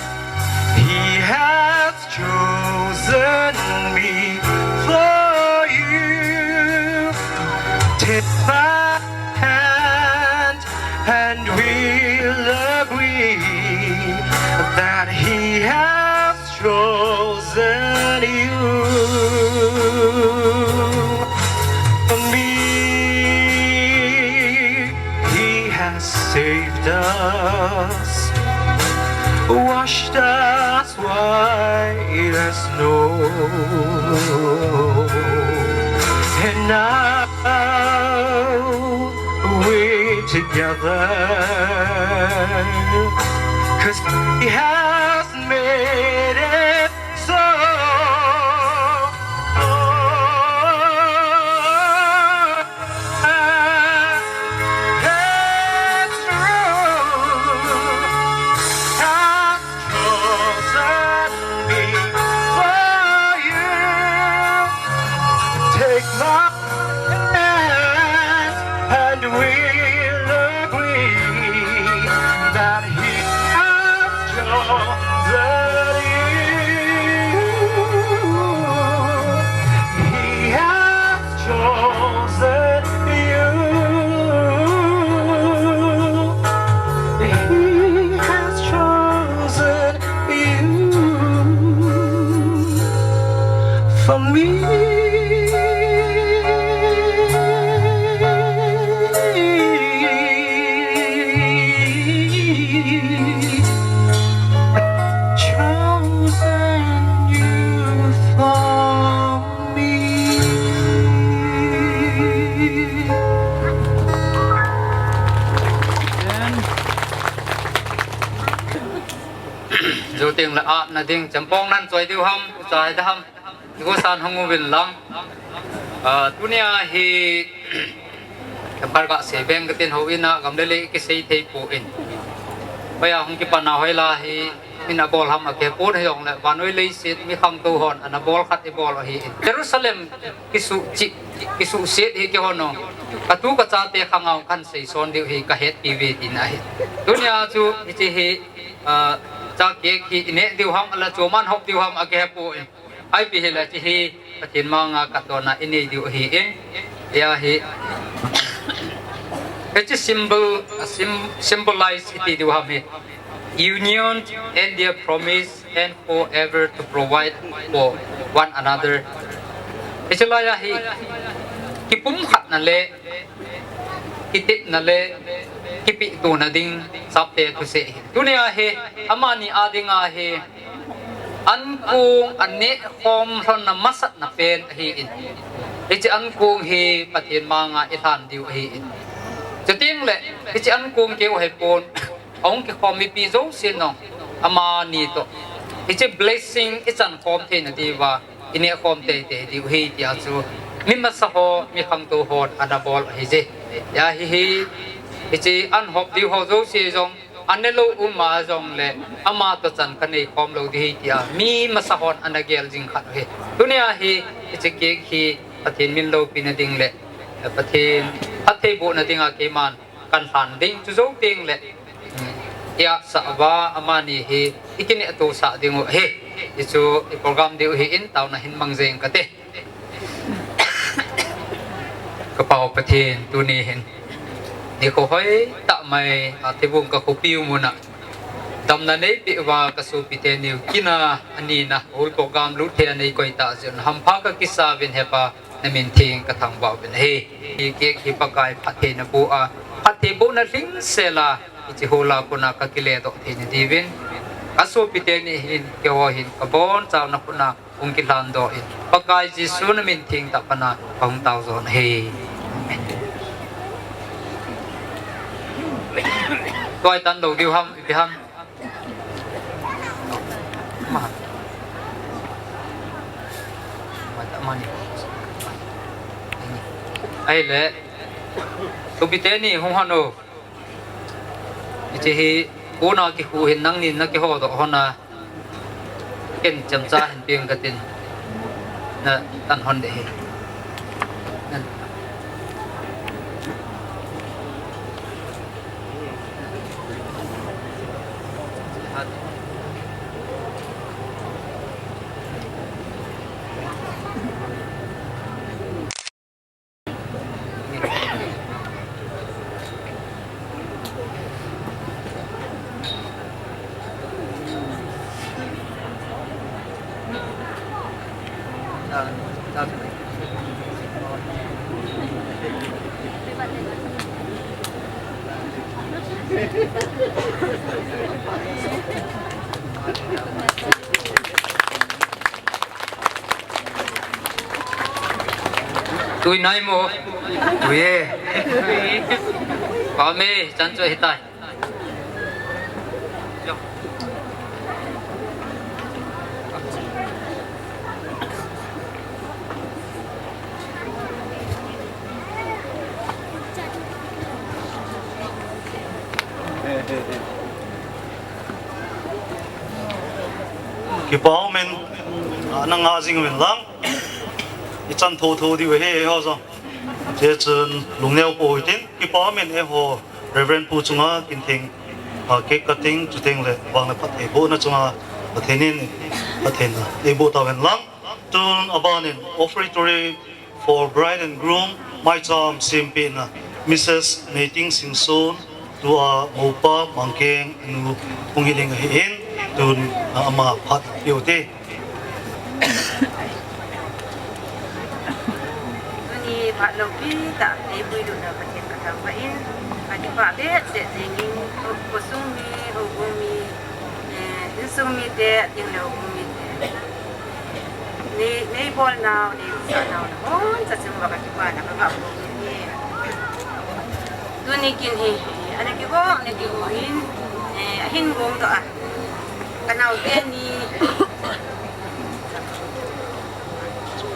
He has chosen me for you. Take my hand and we'll agree that He has chosen Washed us white as snow. And now we're together. 'Cause he has made it so. It's true. Chosen me for you. Take my hand and we'll agree that he has chosen you. He has chosen you. He has chosen you for me. Chosen you for me. Zo teng le a na ding, champong nan choi diu ham, chai da ham. Diu san hung uvin lang. Ah, tunia hi, kabar ka sei beng ka tin ho ina, gam le le ki sei thei pu in. Hoiya hung kipan a hoiya hi, min a bol ham a ke pu hei ong le, vanoi leiset mi khangtou hon, ana bol khat i bol ahi in. Jerusalem kisu chi, kisu set hi ki hono. Ka tu ka cha te khang a hung kan sei son diu hi ka het pi ve tin ahi. Tunia chu, hichi hi, ah, cha ke ki i ne diu ham, ala chu man hop diu ham a ke pu in. Ai pi hi la chi hi, Pathen manga ka tona i nei diu hi in. Ya hi. Hichi symbol, ah, sym-, symbolize hi ti diu ham hi. Union and their promise and forever to provide for one another. Hichi la ya hi. Kipumkhatna le, kitepna le, kipehtona ding, sapte thusei hi. Tunia hi, amani a dinga hi, ankong a neh khom lhonna masatna pen ahi in. Hichi ankong hi Pathen manga i lhan diu ahi in. Chuteng le, hichi ankong keu hei pon, ahung kikhom mipi jouse nong, amani to. Hichi blessing i chan khom theina diuva, i neh khom teitei diu hi tia chu. Mi masa ho, mi khangtou hon, ana bol ahi je. Ya hi hi, hichi an hop diu ho jouse jong, An ne lou um a jong le, ama to chan ka nei khom lou ding hi tia, mi masa hon ana gel jing khat hi. Tunia hi, hichi cake hi, Pathen min loupina ding le, Pathen phattheibohna dinga keiman kan lhan ding chu jou teng le, i asah uva amani hi, i kinehto sah diu hi, hichu i program diu hi in taona hin mang jeng kate. Ka Pa u Pathen, tuni hin nikho hoitah mai a, Thibung ka khopi u muna damna neipeh uva ka sopite niu kina anina, hol program lut thei a nei koi tah jeh un hampha ka kisa uvin he Pa, na min theng ka thangvah uvin ahi. Hi cake hi Pakai phattheina boh a, phattheibohna lhingsel a, hichi hol a kona ka kile doh theina diuvin, ka sopite ni hin, keiho hin, ka bonchauna kona hung kilhan doh in, Pakai Jesu na min theng tah pana ka hung tao jon ahi. Amen. Tua i tan lou diu ham, ipi ham. Ma. Ma ta ma ni. Ahile, sopite ni hung hon o. Hichi hi, kona kikhu hin nangnin na kiho doh hon a. Ken chemcha hin peng katin. Na tan hon ding ahi. Na. Tui nai mo. Tui e. Pa me, chan chu hitai. Kipa umin, ah, nang a jing uvin lang. I chan tho tho diu ahi, eiho jong. Hichun lungneo pou hitin, kipa umin eiho Reverend Pu chunga kin theng, ah, cake cutting, chuteng le vang le phatthei bohna chunga Pathen in phatthei na eiboh tauvin lang. Tun abanin offertory for bride and groom, maicham sempehna, Missus Neiting Singson, tua moupa Mangkeng nu hung hi ding ahin, tun, ah, ama phat peh u te. Tuni phat loupi tah, eipui lut nau Pathen kathangvah in, kakipah behseh jengin, khosung mi, houbung mi, eh, insung mite, atengle houbung mite. Nei, neibol nau, neisah nau, naboncha chunguva kakipana kagah phong in ahi. Tuni kin hi, ana kigong, ana kigong in, eh, ahin gongdoh a. Kanaote ni,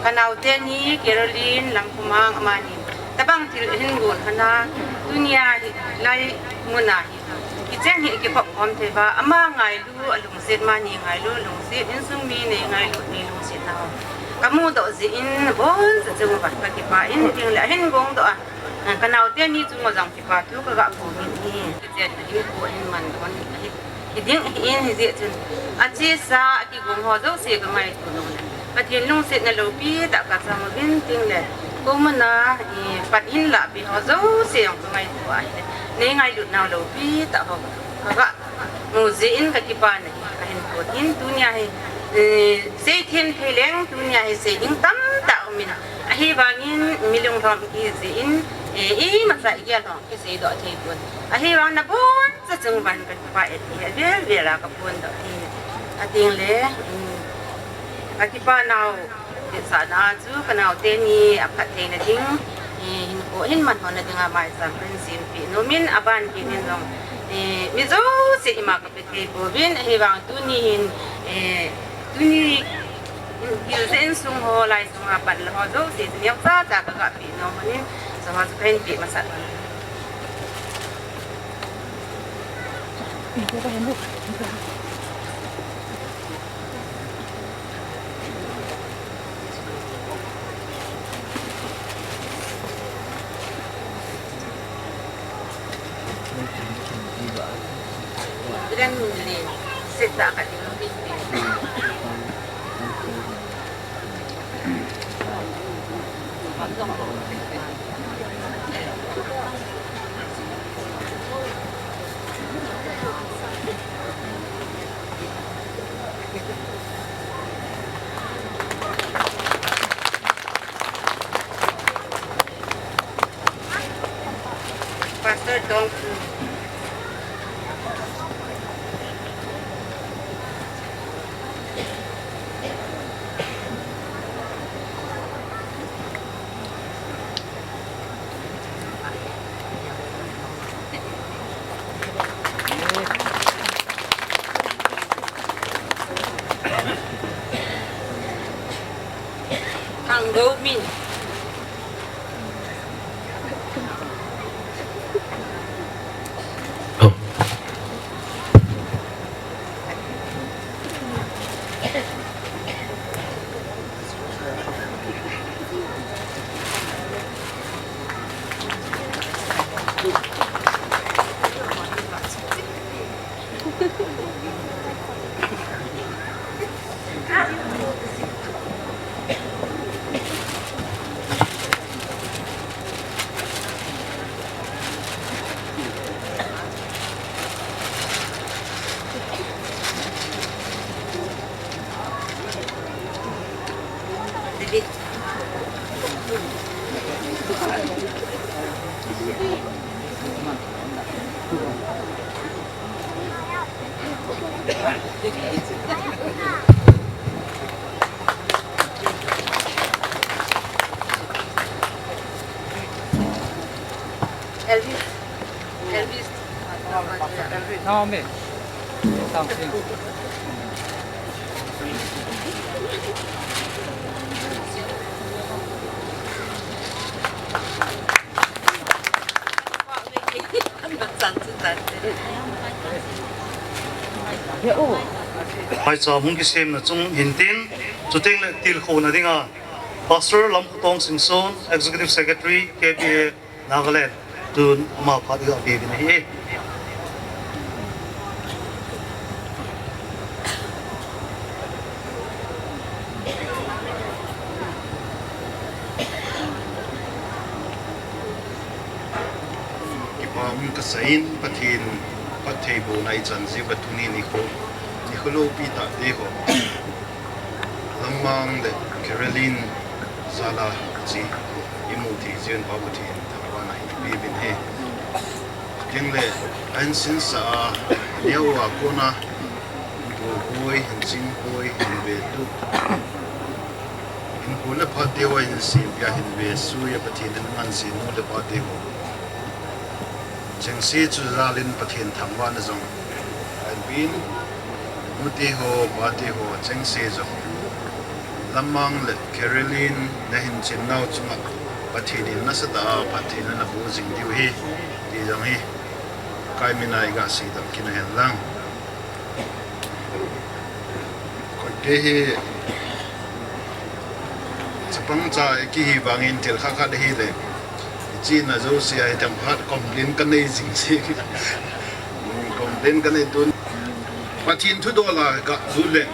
kanaote ni Caroline Langkhumang amani tabang thil ahin gon hon a, tunia hilai muna hi kicheng hi kikhop khom thei uva, ama ngailu alungset, mani ngailu alungset, insung mi neingailu neilungset nau kamudoh jeh in, aboncha chunguva kakipah in, atengle ahin gongdoh a, kanaote ni chunguva jong kipa thu kagah phong in ahi. Kichen ahin po in man don ahi. Hiding ahin, hijeh chun achesa akigong ho jouse kangaito nom le, Pathen lungsetna loupi tah kachang uvin, atengle koimuna, eh, pan hin lahpeh ho jouse jong kangaito a ahile, neingailut nau loupi tah ho kagah mu jeh in kakipana hi kahin pot in, tunia hi, eh, seithem thei leng, tunia hi sei ding tamtah aumin, ahivangin mi lunglhom kiji in, eh, imacha igel lhom kiseidoh thei pon. Ahivang naboncha chunguva kakipah e ti avel vel a kaphondoh e. Atengle, um, kakipa nau hetsahna a chu kanaote ni aphattheina ding, eh, hinkho hin man honna dinga maicham ahin sempeh nomin, aban kit in jong, eh, mi jouse ima kapeh thei pouvin, ahivang tuni hin, eh, tuni, um, hilchet insung ho, lai sunga panla ho jouse chu neocha cha kagah peh nom in, chuho chu kahin peh masat un. Pastor Tong. Thang Go Min. Elvis. Elvis. Naomi. Tang sing. Haicha hung kisemna chung hintin, chuteng le tilkhouna dinga Pastor Lamkhotong Singson, Executive Secretary, K B A Nagaland, tun ama phat iga pe uvin ahi. Kipa um kasa in, Pathen phattheibohna ichan jiuva tuni nikho, nikho loupi tah teho, Lamang le Carolyn jal a hiche imu thei jiuvin Pa Pathen thangvahna hin pe uvin ahi. Chuteng le ahin sinsah a, neo a kona Hinkho hoi, hinchin hoi, hinve tup, hinkho le phat teho, hinsempia, hinve sui a Pathen in angansei nu le pa teho, chengse chu jal in Pathen thangvahna jong ahin pe in, nu teho, pa teho, chengse jong Lamang le Carolyn nahin chinnau chunga Pathen in nasatah a phattheina naboh jing diu ahi, ti jong hi Pakai mina iga seidam kit u hen lang. Koite hi chapang cha ikihi vangin thil khat khat ahile, ichihna jouse a ithem khat complain kanei jing se. Complain kanei tun. Pathen thudol a galut leng,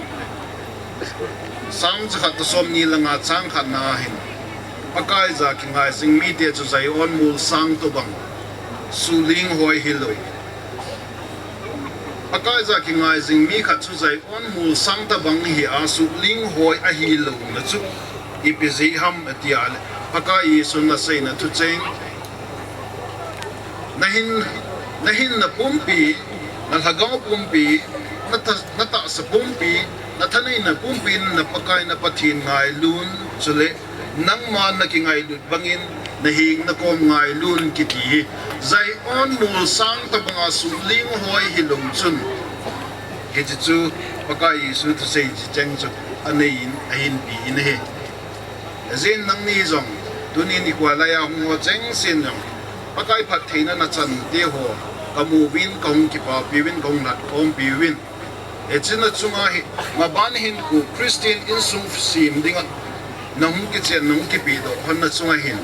Psalm jakhat toh somni le nga chang khatna a hin, Pakaiya kingai jing mite chu Zion molsang tobang suhling hoi hilou. Pakaiya kingai jing mi khat chu Zion molsang tobang hi a suhling hoi ahilouna chu ipi jeh ham ati a le, Pakai Jesun aseina thucheng, nahin, nahinna pumpi, nalhagao pumpi, natha-, natahsa pumpi, nathaneina pumpi in na Pakai na Pathen ngailun, chule nangma nakingailut bangin naheng nakom ngailun kiti hi Zion molsang tobanga suhling hoi hilou chun, hiche chu Pakai Jesu thusei hiche cheng chu anei in ahinpi in ahi. Ajeh in nangni jong tuni nikho laiya hung ho chengsen jong Pakai phattheina nachan teho kamu uvin, kahung kipapi uvin, kahung lhatkhompi uvin. Hiche na chunga hi, maban hin khu Christian insung sem dinga nahung kichen, nahung kipedoh hon na chunga hin,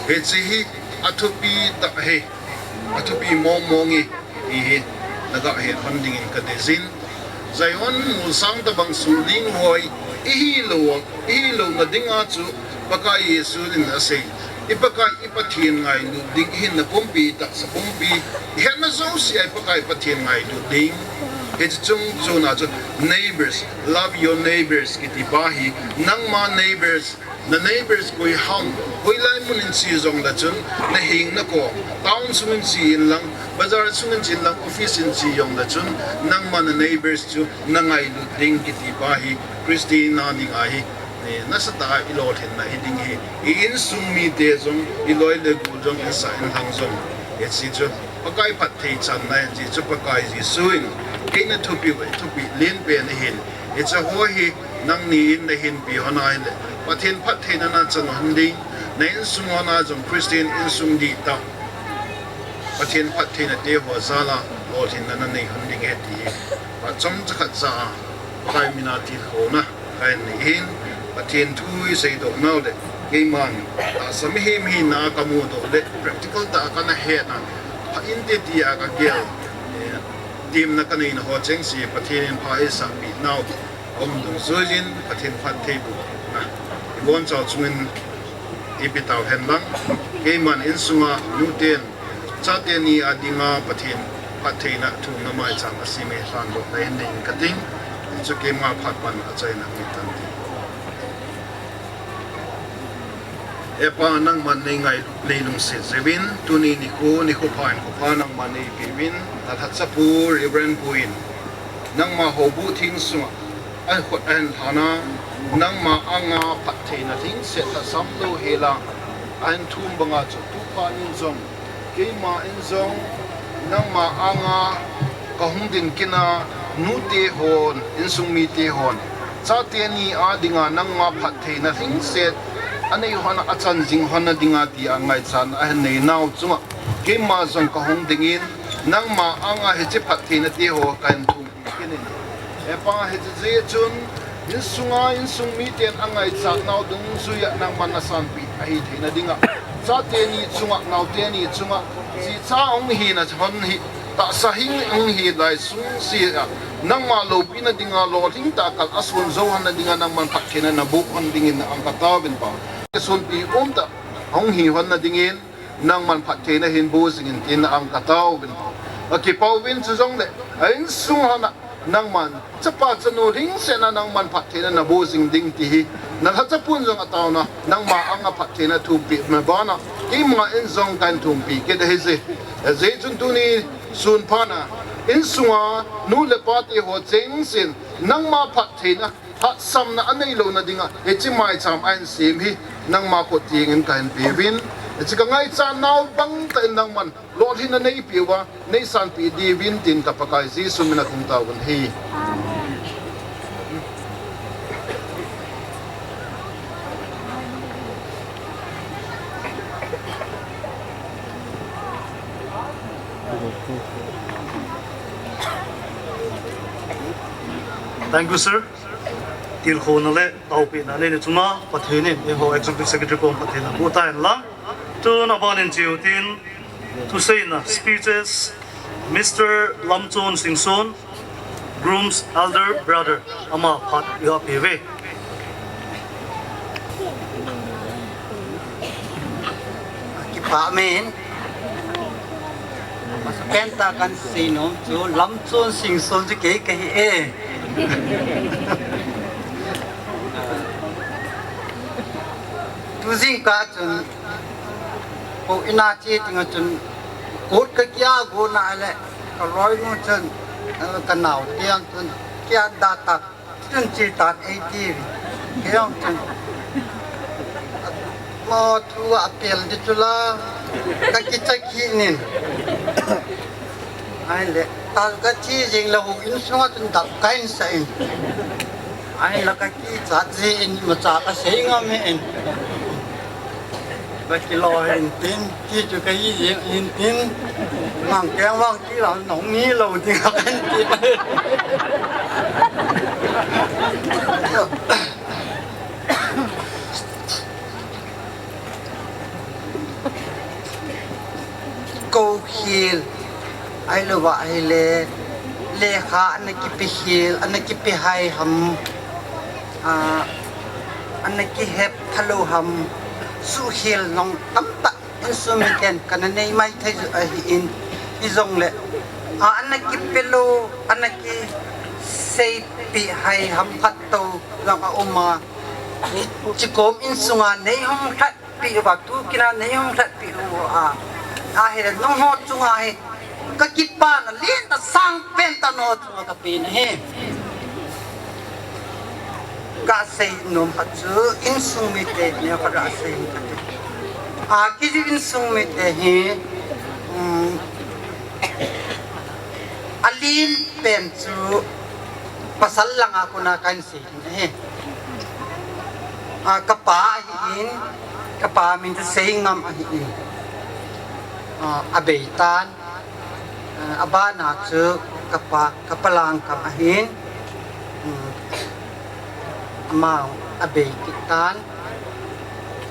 hiche hi athupi tah ahi, athupi mong mong e, ti hi naga het hon dingin kadei jin. Zion molsang tobang suhling hoi ihilou, ihilouna dinga chu Pakai Jesu in asei, i Pakai i Pathen ngailut ding, ihinna pumpi, tahsa pumpi, ihetna jouse a i Pakai Pathen ngailut ding. Hiche chung chuna chu neighbors, love your neighbors kiti pa hi, nangma neighbors, na neighbors koi ham, hoilai mun in che jongle chun, naheng nakom, town sung in che inlang, bazar sung in che inlang, office in che jongle chun, nangma na neighbors chu nangailut ding kiti pa hi Christian a dinga hi, eh, nasatah a ilolhinna hiding ahi. I insung mite jong, iloi le gol jong, insah inlhang jong, hiche chu Pakai phatthei channa ahi, hiche chu Pakai Jesu in eina thupi, thupi lenpen ahin. Hiche ho hi nangni in nahinpi hon ahile, Pathen phattheina nachan hon ding, na insung hon a jong Christian insung dihtah, Pathen phattheina teho jal a lolhinna nanei hon ding ahi ti hi phat chomcha khat cha a Pakai mina tilkhouna kahin nei ahin. Pathen thu iseidoh nau le, keiman tahsa mihem hina kamudoh le practical tah a kana hetna, pha inte tia kagel, eh, temna kaneina ho chengse Pathen in pha eisahpeh nau aum dungjuiyin Pathen phattheibohna ibonchau chungin eipe tau hen lang. Keiman insunga nuten chate ni a dinga Pathen phattheina thumna maicham asem e, lhandohna hin nei inge kating, hichu keima phat pan achaina mi tante. Epa, nangman nei ngai, nei lungset jeh in, tuni nikho, nikho pha in kho pha nangman nei pe in, nalhacha pu, Reverend pu in, nangma houbuh theng sunga, ahin khut ahin lhana, nangma anga phattheina lhingset lhasam louhela, ahin thum banga chu, tu phat in jong, keima in jong, nangma anga, kahung ding kit a, nute hon, insung mite hon, chate ni a dinga nangma phattheina lhingset, anei hon a chan jing hon a dinga tia ngaichat ahin nei nau chunga, keima jong kahung dingin, nangma anga hiche phattheina te ho kahin thum kit in. Epa, hiche jeh chun, insunga, insung miten angaichat nau dungjuia nangman nasanpi ahi theina dinga, chate ni chunga, naote ni chunga, jicha hung hina hon hi, tahsa hing hung hi lai sung sia, nangma loupina dinga lolhing tah kal a sun jou hon na dinga nangman phattheina naboh hon dingin na ang kataovin Pa. Sunpi umtah hung hi hon na dingin, nangman phattheina hin boh jingin tin ang kataovin. Akipah uvin chujongle, a insung hon a, nangman, chapa chanu lhingset a nangman phattheina naboh jing ding ti hi, nalhacha pun jong ataona, nangma anga phattheina thumpi na bana, keima in jong kahin thumpi kit ahi jeh. Ajeh chun tuni sun phat a, insunga, nu le pa te ho chengsen, nangma phattheina, lhasamna anei louna dinga, hiche maicham ahin sem hi, nangma khut tengin kahin pe uvin, hiche kangaichat nau bang tah in nangman, lolhinna nei pe uva, nei sanpi diuvin tin ka Pakai Jesu min a kong taovin ahi. Thank you, sir. Tilkhouna le taopehna nei na chunga Pathen in eiho Executive Secretary kom Pathen a boh tahen lang. Tun aban in chiu tin, thuseina speeches, Mister Lamchon Singson, Groom's elder brother, ama phat iga pe uve. Kipah men. Penta kan seinom chu Lamchon Singson chu kei kahi e. Tu jingkah chun, ko ina che tinga chun, kot ka kia go na le, ka loinu chun, eh, ka nao tiang chun, kia da ta, chun che ta ei ti, kei jong chun. Mo thu a pel di chu la, ka kicha kinin. Ahile, tal ka che jing le houin sunga chun dap kahin sa in. Ahinla ka kichat jin imacha ka sei ngam hih in. Ka kilo hih in tin, ti chu ka hi jing hih in tin. Mang keng vang ti la nong ni lo ding ka kan ti. Kou khel, ahilouva ahile, lekha ana kipe khel, ana kipe hai ham, ah, ana kihep phalou ham, suhkhel nong tamtah insung miten kana nei maithei u ahin, hijongle, ah, ana kipe lou, ana kiseipi hai ham phattou jong aum a, hiche kom insunga nei hung lhat pi uva, tu kina nei hung lhatpi uva. Ahile nangho chunga hi ka kipana lentah sangpen tah nangho chunga ka pen ahi. Ka seinom khat chu insung mite neo khat a sei khat. A, kei insung mite hi, um, alen pen chu pasal langa kona kahin sei ahi. Ah, ka pa ahin, ka pa min chu Seingam ahin. Ah, abei tan. Ah, abana chu ka pa, ka pa Langkam ahin. Hmm. Ama abei kit tan.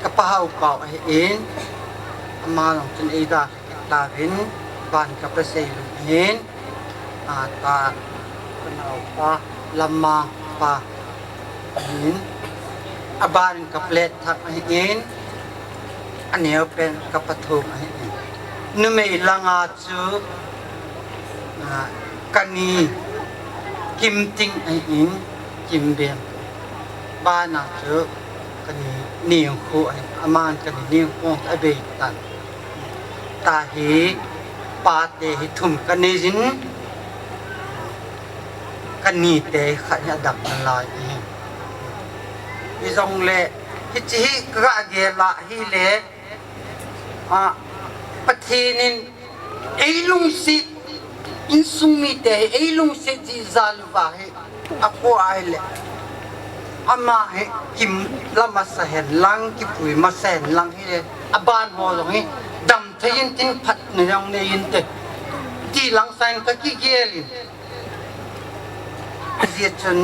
Ka pa Haokao ahin. Ama jong chun eida tauvin, ban ka pa Seilun ahin, a, ta, ka naopa, Lamma pa ahin, aban ka pa Letthang ahin, aneo pen ka pa Thum ahin. Numei langa chu, a, ka ni Kimting ahin, Kimbem. Bana chu, Kani ningkhu, aman kani ningkhu abei tan. Tahi, pate hi thum kanei jin, kanite khat hi adam nalai ahi. Hijongle, hiche hi kagel a hile, a, Pathen in eilungset, insung mite hi eilungset jeh a jal uva hi, akhoh ahile, ama hi kimla masa hen lang, kipui masa hen lang hile, aban ho jong hi damthei intin phatna jong nei inte, ti lang sangin kakigel in. Hijeh chun,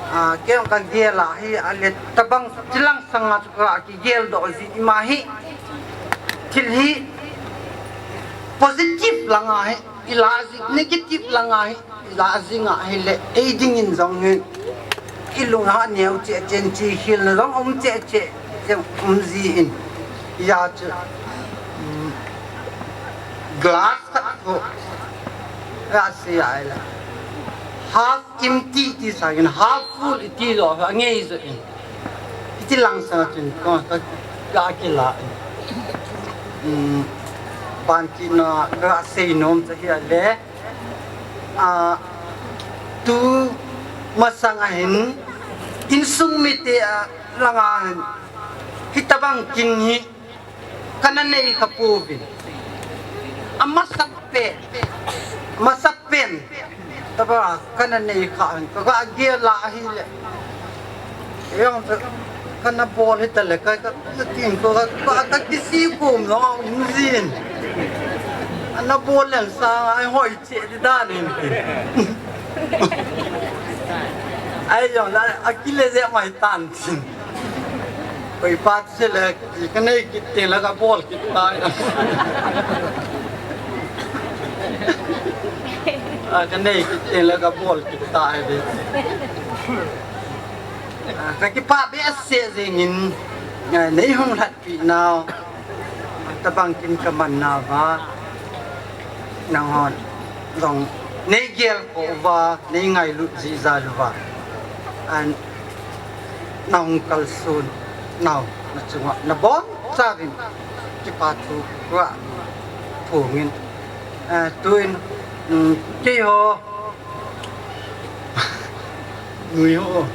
a, kei jong kagel a hi, ahile tabang chilang sanga chu kakigel doh jeh ima hi, thil hi positive langa hi ilah jing, negative langa hi ilah jing ahile, ei dingin jong hi ilunga neo cheh cheh in, chihkhelna jong um cheh cheh, um jin, hijeh chun, um, glass khat khu, asei ahile, half empty ti sangin half full iti lou, angei jeh in. Hiche lang sanga chun, ka, ka, kakila in. Um, ban kit na kasei nom chu ahile, a, tumasang a hin, insung mite, a, langa hin, hitabang kin hi kana nei kha pouvin. Amasapen, amasapen tobang kana nei kha hin, kagel a ahile, jong kana bol hita le, ka, ka, ka ting ko, ka, ka, kakisih kom lou um jin. Ana bol leng sanga hoi cheh di dan in tin. Ahi jongle, akile jep mai tan tin. Koi pa chu le, kanei kit teng le kabol kit tai. A, kanei kit teng le kabol kit tai di. A, kakipah behseh jengin, a, nei hung lhatpi nau, tabang kin kaman nauva, nanghon jong nei gelkhoh uva, nei ngailut jeh a jal uva, a, nahung kalson nau nachunga nabonchauvin kipa thu kaphongin, a, tuin, um, keiho Nui ho.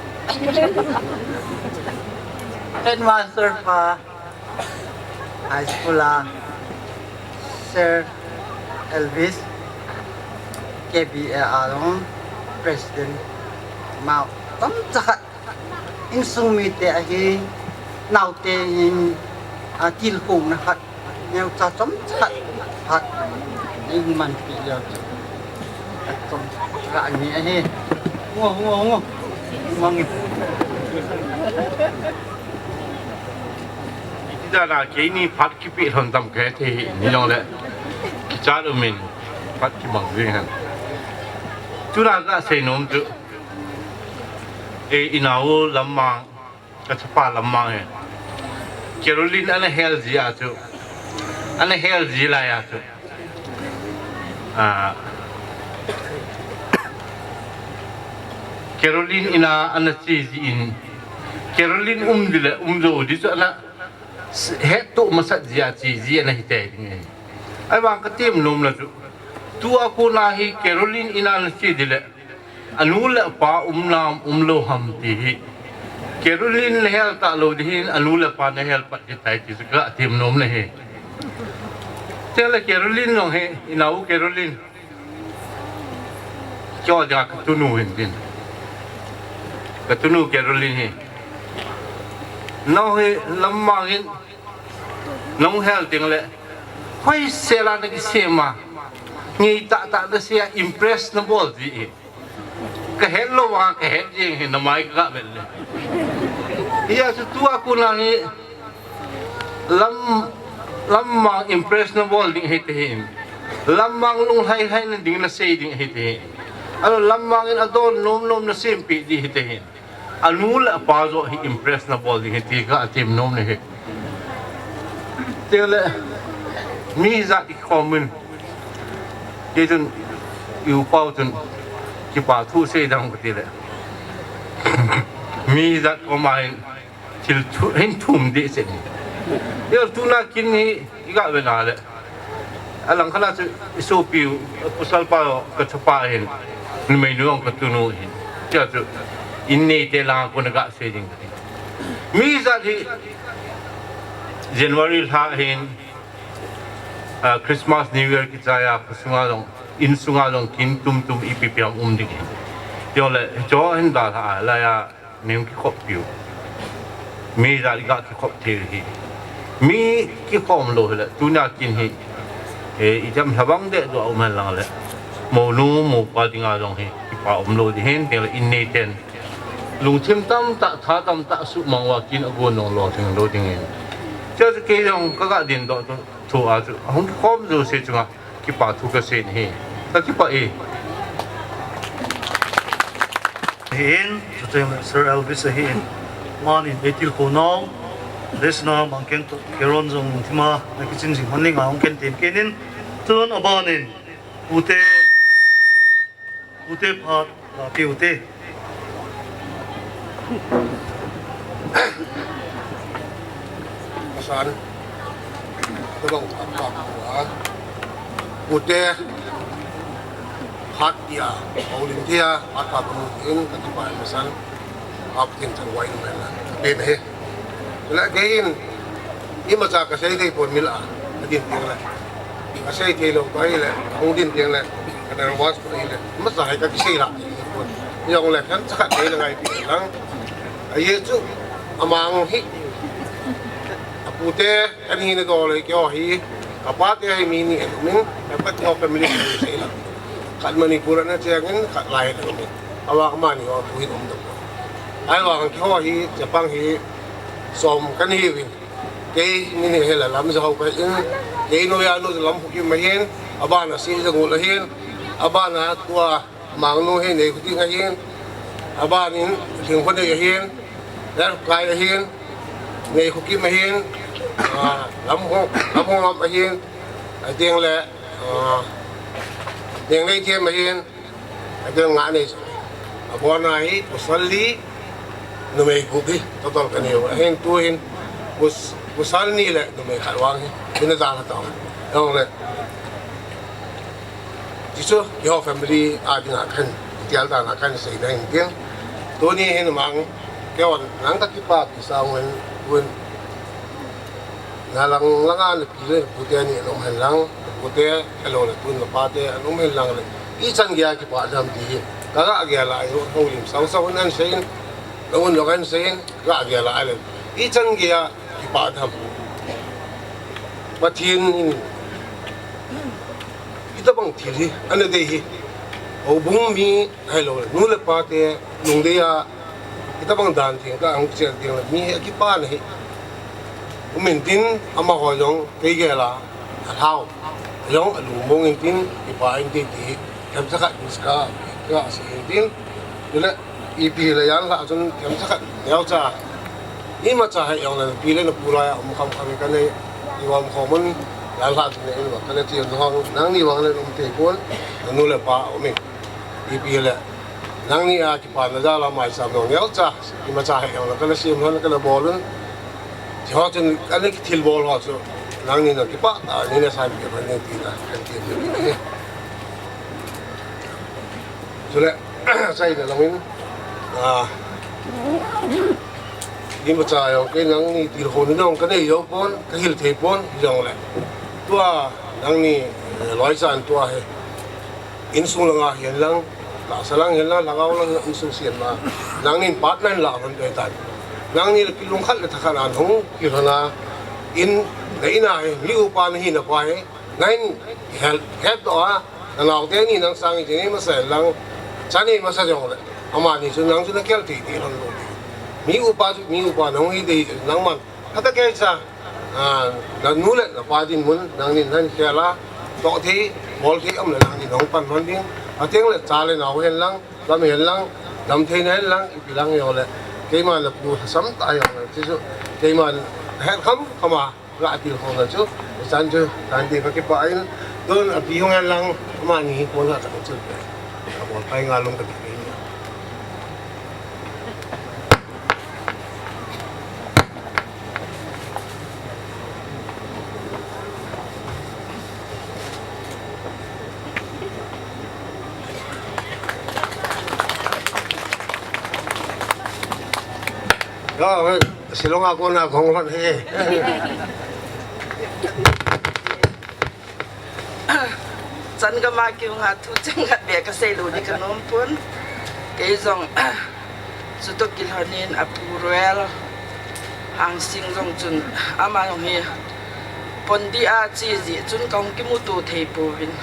Headmaster pa, high school a, Sir Elvis, K B A a jong president, ma, tamcha khat, insung mite ahi, naote hin, a, tilkhouna khat, neocha chomcha khat, khat, nei manpi leu chu, achom kha ni ahi. Ngo, ngo, ngo. Mang. Iti dan a keini phat kipeh lhon tam kahe thei hih in jongle, kichat umin phat kimang jing hen. Tuna kasei nom chu, e, inao Lammang, kachapa Lammang hi, Caroline ana hel jeh a chu, ana hel ji lai a chu, a, Caroline ina ana che jin, Caroline um di le um jou di chu ana hettoh masat jeh a che ji ana hi tei ding ahi. Ahivang katem nom na chu, tua kona hi Caroline ina ana che di le, anu le apa um nam um lou ham ti hi, Caroline nahel talou ding hin, anu le apa nahel pat ding tai ti chu katem nom na ahi. Chule Caroline jong hi, inao Caroline, keiho dinga katunu hin tin, katunu Caroline hi, nao hi Lammang in nahung hel teng le, hoisel a nakisem a, ngei tahtah nasei a, impress nabol ji hi. Kahet lou vang a kahet jeng hi, namai kaga vet le. Hijeh chun tua kona hi Lam, Lammang impress nabol ding ahi tahin, Lammang lunglhai lhai na ding nasei ding ahi tahin, ahilou Lammang in adon nom nom nasempeh ding ahi tahin, anu le apa joh hi impress nabol ding ahi ti katem nom na ahi. Chule, mi hijat ikhomin, kei chun, i-u pau chun, kipa thu sei ding kati le, mi hijat koma hin, Thil thu, hin thum deh chen. Yo, tuna kin hi, i ga ve na le. A lang khat a chu i sopi u, pasal pa u, ka chapa hin. Numei nu jong ka tunu hin. Tia chu, in neite lang a kon a ga sei ding. Mi jat hi, January lha hin, ah, Christmas, New Year kichai a, kho sunga jong, in sunga jong, kin tum tum ipi pi ham um ding hin. Tia le, cho hin dalha a, la ya, Min kikhop piu. Mi jat ga kikhop thei hi. Mi kikhom lou hi le, tuna kin hi. E, i jam lhabang deh dua um hen lang le. Monu, mopa dinga jong hi. Kipa um lou ding hin, ding le in neiten. Lungthim tamtah, tha tamtah, sumang uva kin a gon nong lou ding lou ding hin. Tia chu kei jong ka ga din doh tu, thu a chu. Hung kikhom jouse chunga. Kipa thu ka sei hi. Ka kipah e. Hin, chuteng le Sir Elvis ahin. Aman in eitilkhounau. Lesna Mangkeng toh Keron jong thima na kichin jing hon ning a hung ken tem kenin. Chun aban in. Ute, ute phat. Lapi ute. Pasan. Tolong apa apa. Ute. Hat dia. Paulin dia. Apa kamu in kati pa pasan. Aptin tang wai mena. Bene. La kein. Imacha ka sei thei pon mila. Adin tiang la. Ka sei thei lou ka hi le, hung din tiang le, ka nervous ka hi le, imacha hi ka kisei la. Jong le khan cha khat nei le ngai pi lang. A ye chu, amang hi. Apute, kan hi ne do le kyo hi. Apate hi mi ni en min, ka pat yo family ni sei la. Khat Manipur na che ngin, khat lai na min. Awa ka mani wa pu hi dom dom. Ai wa kan kyo hi, Japan hi, som kan hi win. Kei min hi hela lam jahau ka in, kei noiya nu lam hukim ahin, abana si jangul ahin, abana tua mangnu hi nei huting ahin, abanin lhingkho nei ahin, ler kai ahin, nei hukim ahin, ah, lam hong, lam hong lam ahin, ading le, ah, ding nei thiam ahin, Aden nga nei. Abona hi pasal li numei gup hi total ka neiu. Ahin tu hin pas-, pasal ni le numei khat vang hi. Hina jana tao. Jong le. Jisu, your family a dinga khan. Tial ta na khan sei na hin tin. Tuni hin mang. Kei vang nang ka kipa pi sa wen wen. Na lang langa le pi le pute ni anum hen lang, pute, hello le tun le pate anum hen lang le. I chan geiya kipa tham ti hi. Ka ga geiya la, i ho lim sau sau nan sein, na un lo kan sein, ga geiya la le. I chan geiya kipa tham. Pathen in, i tabang thil hi, ana dei hi. Houbung mi, hello le, nu le pate, lungdei a, Hitabang dan theng ka hung chen ding le mi hi akipa na hi. Umin tin amaho jong kei gel a, alhau. Jong alungmong in tin, kipa in tin ti hi. Themcha khat in ka, ka si in tin. Tule, ipi le jan la chun themcha khat neocha. Imacha hai jong le pi le na pu lai a um kham kham ka nei. I um khom un, jan la chun nei in ka nei ti nang, nangni vang le um te pon, nu le pa umin. Ipi le, nangni a kipa na jal a mai sam nong neocha, imacha hai jong le ka la sim lhon ka la bol un. Ti ho chun ka la thil bol ho chu, nangni na kipa, a, ni na san pi ka ni ti na, ka ti ni. Chule, sai na long in, a, imacha jong kei nangni tilkhou ni jong ka nei jou pon, ka hil thei pon, jong le. Tua, nangni, eh, loi san tua he. Insung langa hihen lang, tahsa lang hihen lang, lhagao lang hihen lang, insung siam ma. Nangnin partner in lah hon dei tan. Nangni le kilungkhat le thakhat a hung kilhon a, in, na in a hi, mi upa na hi na pa hi, na in help, help doh a, na naote ni nang sang in jing masa lang, chan in masa jong le. Amani chu nang chu na kel thei thei hon lo. Mi upa chu, mi upa na hung hi dei, nangman. Kata kei cha, a, na nu le na pa dinmun, nangnin nahin khel a, toh thei, bol thei, um le nangnin hung pan lhon ding. Ateng le cha le nao hihen lang, lam hihen lang, lam thei na hihen lang, ipi lang jong le. Keiman na pu lhasam tah jong le, ti chu, keiman het kham kham a, ga tilkhou na chu, chan chu, chan ti ka kipa in, tun api hung hihen lang, amani hi pon ha ka chu. Ka bol pai nga lung ka ti. Ah, Shillong a kona kahung lhon hi. Changam a kiunga thu cheng khat beh kasei lou ding kanom pon. Kei jong chutoh kilhonin Apu Ruel Hangsing jong chun ama jong hi Pondi a che jeh chun kahung kimuto thei pouvin.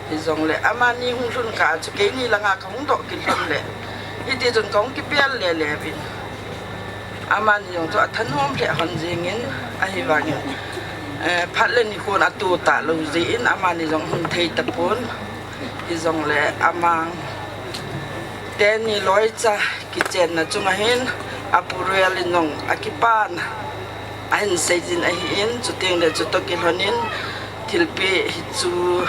Hijongle amani hung lhun kah chu keini langa kahung doh kilhon le hiti chun kahung kipel lele uvin. Amani jong chu athanom lheh lhon jengin, ahivangin, eh, phat le nikho in ato talou jeh in amani jong hung thei tapon. Hijongle amang teni loicha kichenna chunga hin Apu Ruel in jong akipana ahin seijin ahin, chuteng le chutoh kilhonin thilpeh hichu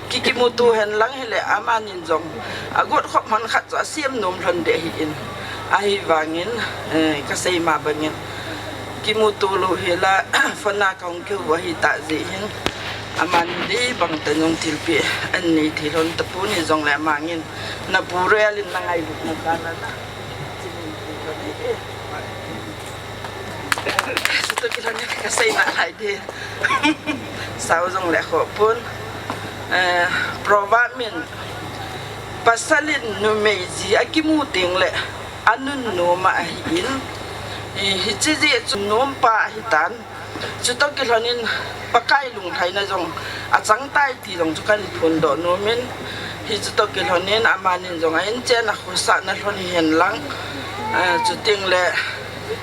ki kimuto henlang hile amanin jong agot khop hon khat chu asem nom lhon ding ahin, ahivangin, eh, kasei ma bangin kimuto lou hela phone a kahung kihou ahitah jeh hin amani dei bang tah in jong thilpeh anei thei lhon tapon, hijongle amangin na Apu Ruel in na ngailutna jal a na chutoh kilhonin kasei nalai ding. Sao jongle khoh pon. Eh, proverb in pasal in numei ji akimu teng le anunnom ahin, eh, hiche jeh chun nompa ahitan. Chutoh kilhonin Pakai lunglhaina jong achang tai ti jong chu kahin phondoh nomin, hichu toh kilhonin amanin jong a inchen a khosah na lhon hihen lang, eh, chuteng le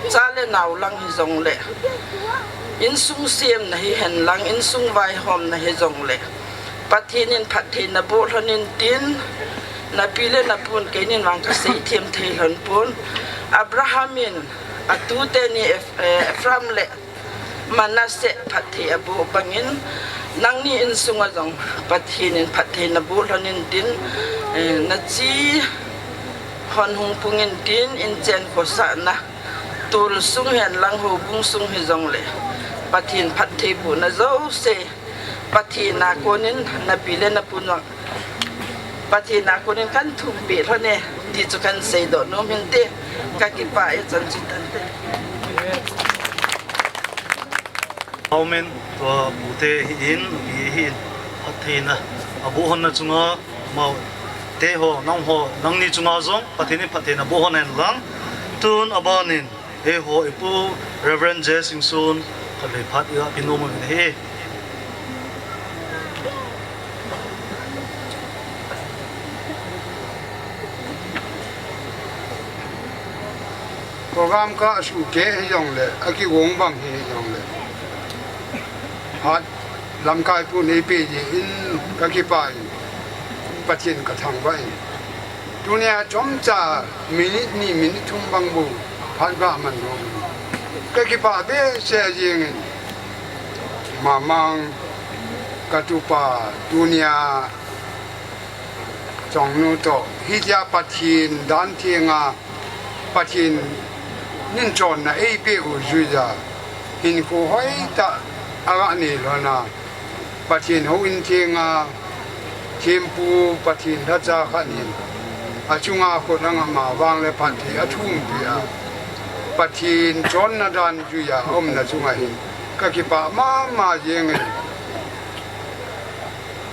cha le nao lang hijongle insung semna hihen lang, insung vaihomna hijongle Pathen in phattheina boh lhon intin, napi le napun keinin vang kasei them thei lhon pon. Abraham in atute ni Eph-, eh, Ephraim le Manasseh phatthei aboh bangin, nangni insunga jong Pathen in phattheina boh lhon intin, eh, nachi hon hung pung intin, inchen khosahna, tol sung hihen lang houbung sung hijongle Pathen phatthei bohna jouse Pathen a konin napi le napun vang Pathen a konin kahin thum peh lhon e, ti chu kahin seidoh nom hinte, kakipah e, chan chu tante. Amen. Tua pute hi in, pi hi in, phattheina aboh hon na chunga, mau te ho, nang ho, nangni chunga jong Pathen in phattheina boh hon hen lang, tun abanin, Eiho, ipu Reverend J Singson, khatvei phat iga pe nom uvin ahi. Program kasuh kei hijongle, akigong bang hijongle. Hat lamkai pun eipeh jeh in kakipah in, Pathen kathangvah in. Tunia chomcha minute ni minute thum bang bou phat gaman nom. Kakipah behseh jengin. Mamang katupa tunia Chongnu toh hitia Pathen dan thenga Pathen in chonna eipeh u juija hinkho hoitah a anei lhon a, Pathen houin thenga thempu Pathen lhacha khat in achunga khut angah ma vang le phatthei athum peh a, Pathen chonna dan juija aumna chunga hin kakipah mama jengin.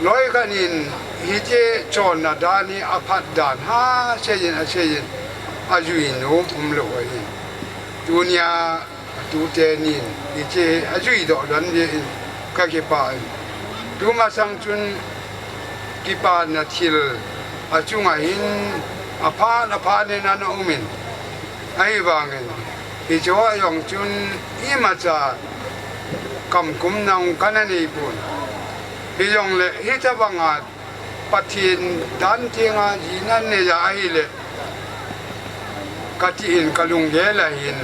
Loi khat in hiche chonna dan hi aphat dan ha seiyin aseiyin ajui nom umlou ahin. Tunia tute nin hiche ajui doh dan jeh in kakipah in. Tumasang chun kipana thil achunga hin aphat aphat in ana umin. Ahivangin, hiche ho jong chun imacha kamkum nang kana neipon. Hijongle, hitabanga Pathen dan thenga jina neiya ahile, kati in kalunggel ahin,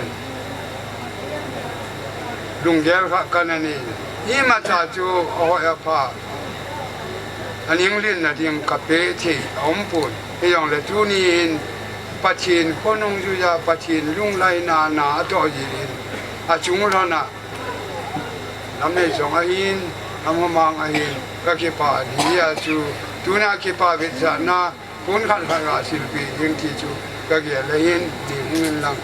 lunggel khat kana nei. Imacha chu ahoi apha, aning lenna ding kapeh thei aumpon. Hijongle tunin Pathen khonung juija, Pathen lunglhaina na atoh jeh in, achung lhona lamhei jong ahin, lamhomang ahin, kakipah in hia chu, tuna kipah vetsahna, pon khat khat ga silpeh ding ti chu kagel ahin, ti hung in lang.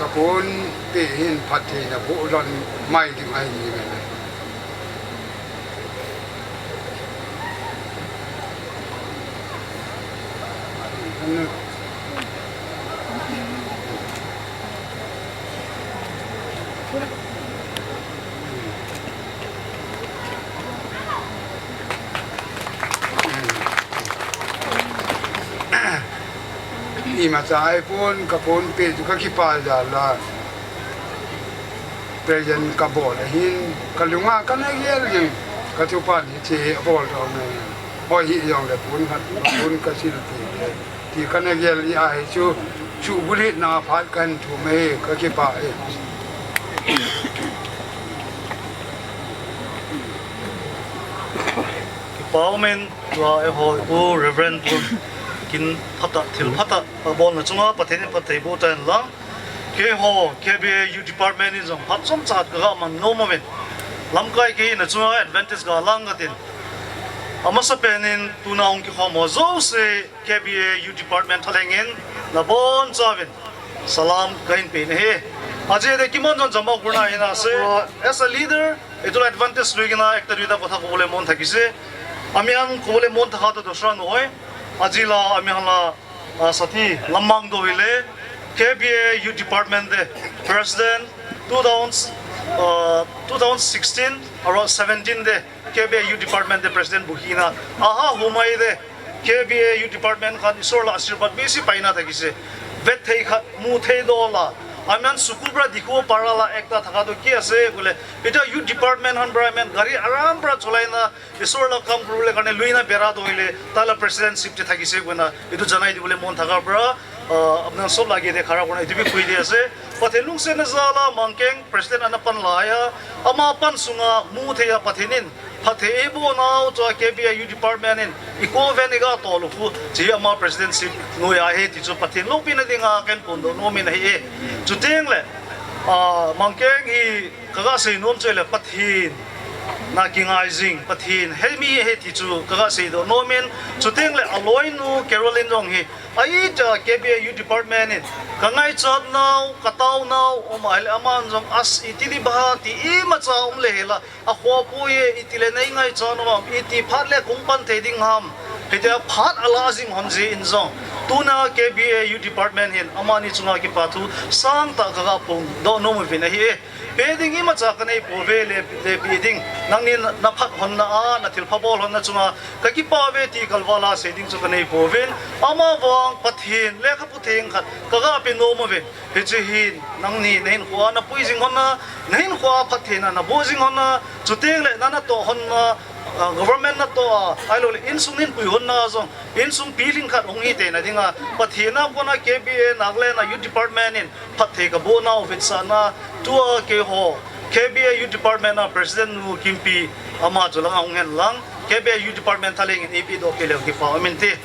Ka kon pe hin phattheina boh lhon mai ding ahi nge. Imacha ahipon, ka kon pe chu ka kipah jal a. Present ka bol ahin, ka lunga ka na gel jing, ka tupan hiche abol jong ne. Hoi hijongle pon khat, pon ka sil ti le. Ti ka na gel ahi chu, chu bulit na phat kan thu mai ka kipah e. Kipah umin, tua eiho Pu Reverend Pu Kinphatah, Thilphatah, abolna chunga Pathen in phatthei boh tahen lang. Keiho, K B A Youth Department in jong phat chomcha ka ga man nom uvin. Lamkai kei na chunga advantage ga lang ka tin. Amasapen in tuna hung kikhom ho jouse K B A Youth Department thalheng in nabonchauvin salam kahin pe nahi. Ajeh chu kiman jong jama kurna hina se. As a leader, itula advantage lui kina ekta duita kotha kole mon thakise. Ami ang kole mon thakha to dosra noi. Ajeh la ami ang la, ah, sathi lamang do hile, K B A Youth Department te President, two thousand, ah, two thousand sixteen, around seventeen te K B A Youth Department te President bu hina. Aha, humai te K B A Youth Department khan Isor la ashirbad bisi paina thakise. Vet thei khat, mu thei do la. Aman sukubra dikhu para la ekta thakha to kia se kule. Ita Youth Department han bra men gari aram bra chulaina Isor la kam kuru le karne luina bera do hile, tala presidentship te thakise kona, itu janai di bole mon thakha pra, ah, apna sob lage de khara kona, itu bi khui de ase. Pathen lungsetna jal a Mangkeng president ana pan laiya, ama pan sunga mu thei a Pathen in, phatthei eiboh nau chu K B A Youth Department in, i ko ven i ga tol u khu, chi ama presidentship noiya ahi ti chu Pathen loupina dinga kahin phongdoh nom in ahi e. Chuteng le, ah, Mangkeng hi, ka ga sei nom chu le Pathen na kingai jing, Pathen hemi ahi ti chu ka ga seidoh nom in, chuteng le aloinu Caroline jong hi, ahi cha K B A Youth Department in, ka ngaichat nau, ka tao nau, um ahile aman jong as iti di ba ti imacha um le hela, akhoh poi e, iti le nei ngaichat nau am, iti phat le kong pan thei ding ham, hitia phat ala jing hon jeh in jong, tuna K B A Youth Department hin, amani chunga kipa thu, sangtah ka ga phongdoh nom uvin ahi e. Pe ding imacha ka nei pouve le, le pe ding. Nangni na, na phat honna a, na thilpha bol honna chunga ka kipah uve ti kalval a sei ding chu ka nei pouvin. Ama vang Pathen lekhabu theng khat ka ga pe nom uvin. Hiche hin nangni na hinkhoa na pui jing honna, na hinkhoa phattheina na boh jing honna, chuteng le na natoh honna, ah, government natoh a, ahilou le insung ninpui honna jong, insung pilhing khat hung hi theina dinga, Pathen a kona K B A Nagaland a Youth Department in phatthei ka boh nau vetsahna, tua keiho, K B A Youth Department a President nu Kimpi, ama chu langa hung hen lang, K B A Youth Department thalheng in eipe doh peh leu kipa um inte.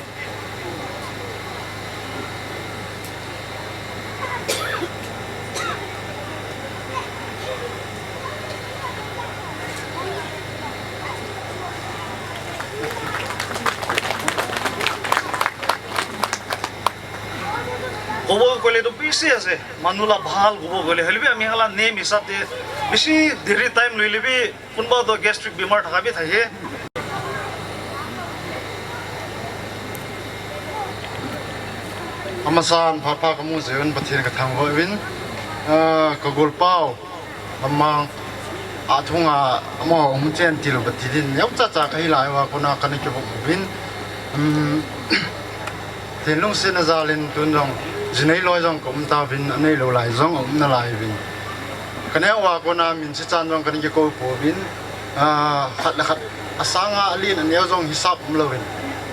Kobo kole to bisi ase, manu la bhal kobo kole, hoilebi ami hala name hisab te, bisi deri time loilebi, kunba to gastric bimar thakha bi thai he. Amasan phat pha kamu jeh un Pathen ka thangvah uvin, ah, ka golpau, Lamang, a thunga, amaho hung chen til uva ti din, neocha cha ka hilai uva kona kana kivop uvin. Um, Pathen lungsetna jal in tun jong, jinei loi jong ka um tauvin, anei lou lai jong a um nalai uvin. Ka neo uva kona min sichan jong kana kikou pouvin, ah, khat le khat, asanga alen aneo jong hisap um louvin.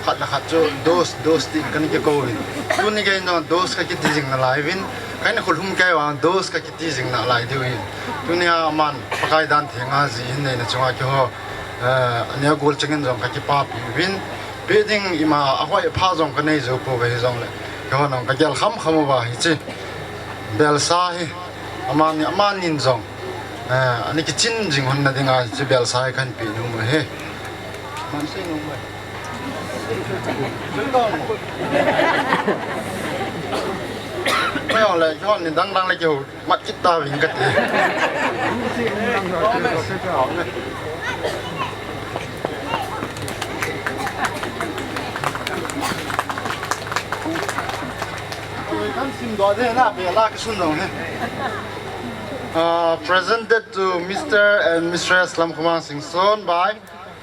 Khat le khat chu dose, dose tin kana kikou uvin. Tuni gei in jong dose ka kiti jing nalai uvin. Ka in khulhum kei vang dose ka kiti jing nalai diu ahin. Tunia aman Pakai dan thenga ji hin neina chunga keiho, eh, aneo gol chengin jong ka kipapi uvin. Pe ding ima ahoi pha jong ka nei jou pouve hijongle, keiho nang ka gel kham kham uva hiche belsa hi, amani, amanin jong, eh, ana kichin jing honna dinga hiche belsa hi kahin pe nom uve. Man sei nom uve. Mai ong le, kihon ni dang dang le kiho, mat kit ta ving kati. Kan sim do de na, pe la kisun dong he. Uh, presented to Mister and Mistress Lamkhomang Singson by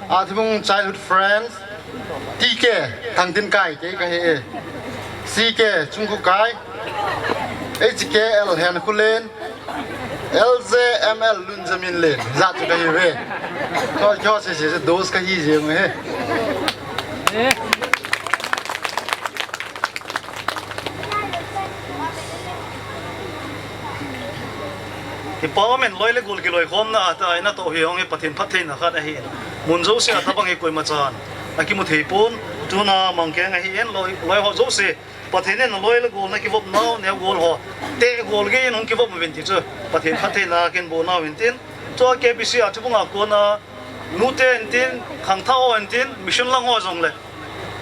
Athibung childhood friends, T K, Thangtinkai, kei kahi e. C K, Chungkukai. H K L, Henkhulen. L J M L, Lunjaminlen. Jat chu kahi ve. Kho, kho, se, se, se, those kahi je nge. Kipa umin, loi le gol kiloikhomna a taina toh hi hung hi Pathen phattheina khat ahi. Mun jouse a tabang hi koima chan akimu thei pon, tuna Mangkeng ahi in, loi, loi ho jouse, Pathen in loi le gol na kivop nau, neo gol ho, te gol gei in hung kivop uvin ti chu, Pathen phattheina kin bo nau in tin, chua K B C a chu bunga kona, nute in tin, khangthah ho in tin, mission lang ho jong le.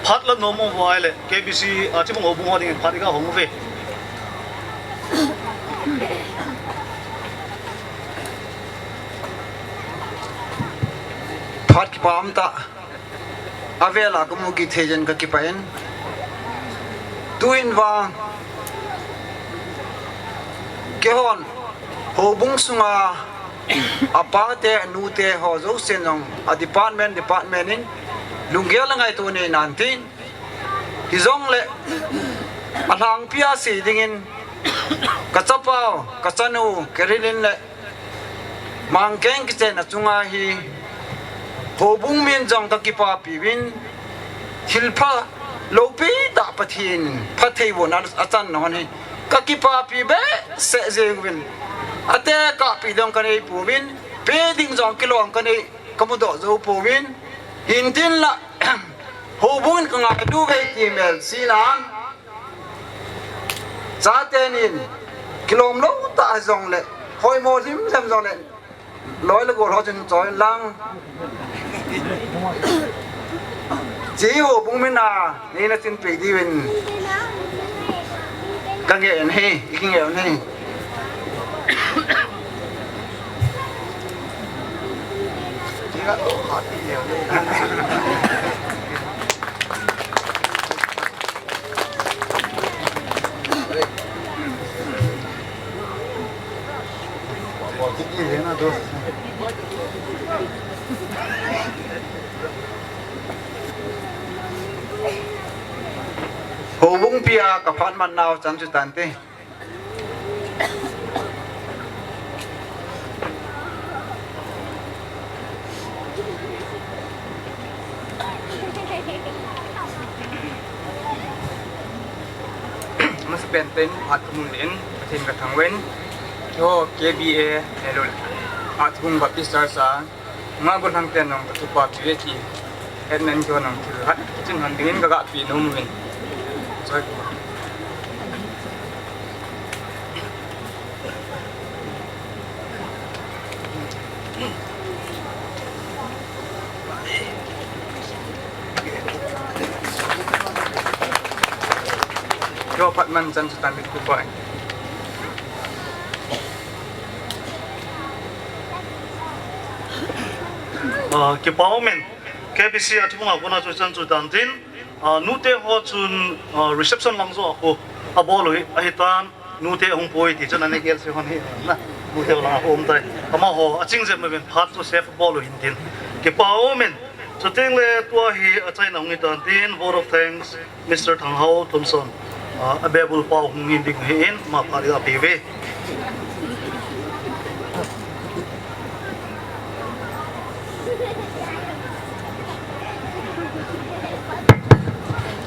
Phat la nom uva ahile, K B C, a, Chibung Houbung ho dingin phat i ga hong uve. Phat kipa um tah. Avel a kamu kit thei jeh in kakipah in. Tuin vang. Keihon. Houbung sunga. Apa te, nu te, ho jousen jong. A department, department in. Lunggel le ngaito nei nan tin. Hijongle, alhangpi a sei dingin, kachapau, kachanu, Carolyn le, Mangkeng kichen a chunga hi, houbung min jong kakipapi uvin, thilpha, loupi tah Pathen, phatthei bohna achan nau hi, kakipapi behseh jeng uvin, ate kahpi dong kanei pouvin, pe ding jong kilom kanei, kamudoh jou pouvin, hintin la, Houbung in ka ngailu ve ti mel sinan. Chate nin kilom lou tah jongle, hoimo hlim hlim jongle, loi le gol ho chun choi lang. Chi houbung min a, nei na chin pei diuvin. Ka nge en hi, i ki nge en hi. Houbung pia ka phat man nau chan chu tante. Masa penten at kumun din, atin katangwen. Yo, K B A, hello. At kung Baptist Church a, Nga gollhang ten nong ka thupa pi ve ti. Hetna in kihon nong thil hat kichin hon dingin ka gahpi nom uvin. Choi. Kio phat man chan chu tan mit ku pai. Ah, kipa umin, K B C a thibunga kona chu chan chu dan tin, ah, nute ho chun, ah, reception lang jo a khu abol u hi, ahitan, nute hung poi ti chun ani gel se hon hi, na, nute ho lang a khu um tai. Amaho, aching jep ma ben phat chu safe abol u hin tin. Kipa umin, chuteng le tua hi achaina hung hi tan tin, vote of thanks. Mister Thanghao Thomson, ah, a bebul pau hung in ding hi in, ma pha ri a pi ve.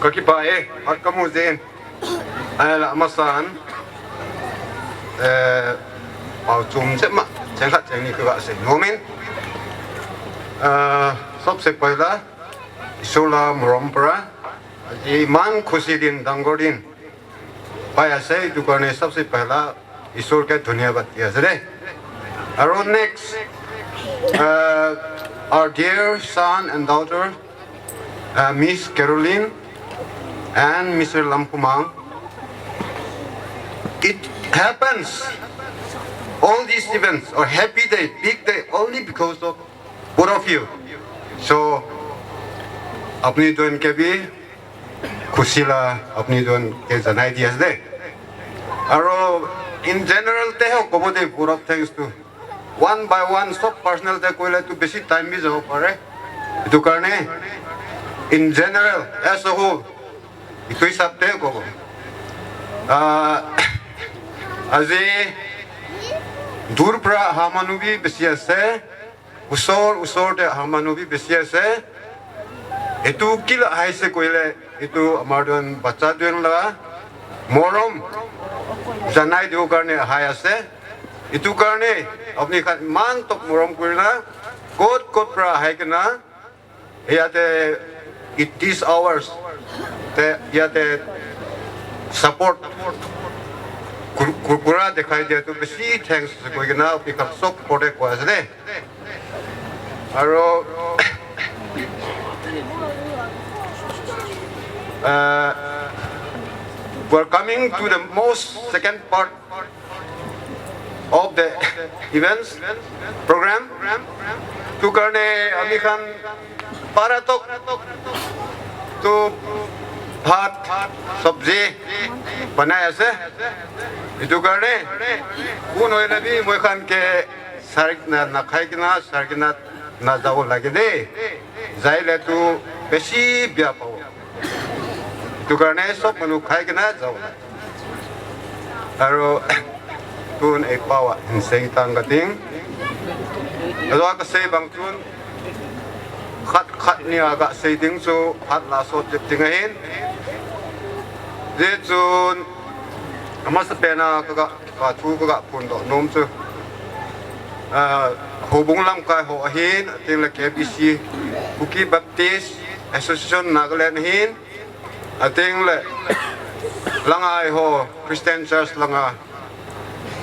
Ka kipa e, hat ka mu jin. Ai la masan. Eh, pau chum che ma, cheng khat cheng ni ka ga sei nom in. Ah, sabse pehla, Isur la marom para. Aji iman khushi din, dangor din. Pai ase, etu karne sabse pehla Isur ke dhanyabad diya ase de. Aru next, uh, our dear son and daughter, uh, Miss Caroline and Mister Lamkhomang. It happens, all these events or happy day, big day, only because of both of you. So, apni don ke bhi khushi la apni don ke janai diya ase de. Aru in general te ho kobo de, both of thanks to. One by one, sob personal te koile to besi time bhi jabo pare. Itu karne, in general, as a whole, itu hisab te kobo. Ah, aji dur pra aha manu bhi besi ase, usor, usor te aha manu bhi besi ase. Itu kila ahai se koile, itu amar don bacha don la morom janai diu karne ahai ase. Itu karne apni khan iman tok morom kurina, kot kot pra ahai kena, yate it these hours te yate support kur-, kur-, kura dikhai diya to besi thanks koi kena apni khan sob kote ko ase de. Aru, uh, we're coming to the most second part of the events program. Itu karne ami khan para tok to bhat sabji banai ase. Itu karne kun hoina bhi moi khan ke sar na, na khai kena, sar kena na jao lage de. Jai le to besi bia pao. Itu karne sob manu khai kena jao. Aru tun ei pao a hin sei tang kating. Ajo kasei bang chun khat khat nia kasei ding chu hat la sot jep ding ahin. Hijeh chun amasa pen a ka, ka thu ka, ka phondoh nom chu, ah, houbung lamkai ho ahin, ating le K B C, Kuki Baptist Association Nagaland ahin, ating le lang a eiho Christian Church lang a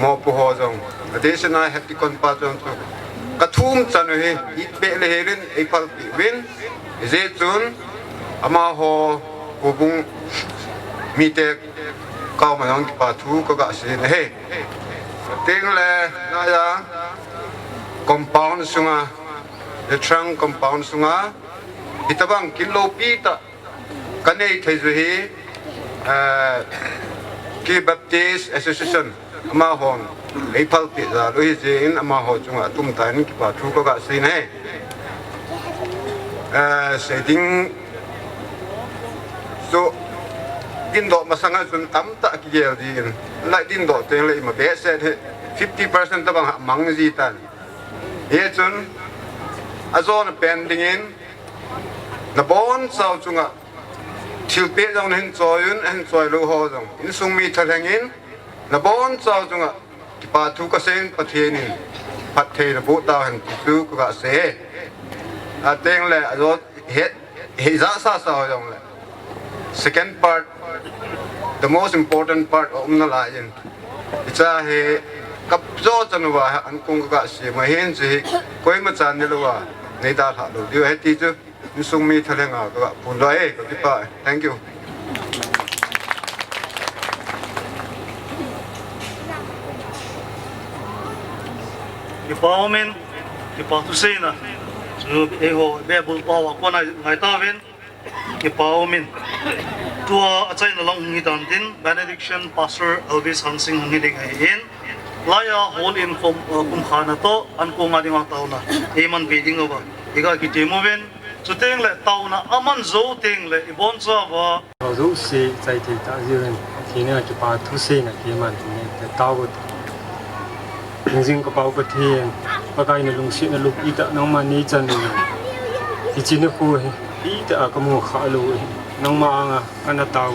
mopo ho jong, additional head deacon pa jong chu ka thum chan u hi, it pe le helin ei phalpi uvin, hijeh chun amaho houbung mite koma jong kipa thu ka, ka sei in ahi. Ating le naya compound sunga, the trunk compound sunga, hitabang kin loupi tah ka nei thei chu hi, eh, Kuki Baptist Association, amahon ei phalpi jal u hi jeh in amaho chunga atum tah in kipa thu ka, ka sei in ahi. Eh, sei ding chu dindoh masanga chun tamtah kigel ding in, lai dindoh teng le ima behseh hi fifty percent tabang ha mang ji tan. Hichun ajona pen ding in, nabonchau chunga thilpeh jong nahin choi un, ahin choi lou ho jong, insung mi thalheng in, nabonchau chunga kipa thu ka sei in, Pathen in phatthei naboh tauhen ti chu ka, ka sei e. Ateng le ajo het, hei ja sasa ho jong le, second part, the most important part a um nalai in, hiche hi ka jo chan uva ankong ka, ka sei ma hin, hiche hi koima chan ni louva nei dalha lou diu ahi ti chu insung mi thalheng a ka, ka phondoh e, ka kipah e. Thank you. Kipa umin, kipa thuseina chu eiho Bible pao a kona ngai tauvin, kipa umin. Tua achaina lang hung hitan tin, benediction Pastor Elvis Hangsing hung hi ding ahin, laiya hall in kum, uh, kumkhana toh ankonga dinga taona eiman pe ding uva iga kitem uvin, chuteng le taona aman jou teng le ibonchauva, jou se chai thei tah jiuvin, Pathen a kipa thuseina keiman tin nei te tao. Hingjing ka Pau Pathen, Pakai nalungsetna loupi tah nangman neichan in, hiche nikho hi itih a kamu kha lou hi, nangma anga kana tao.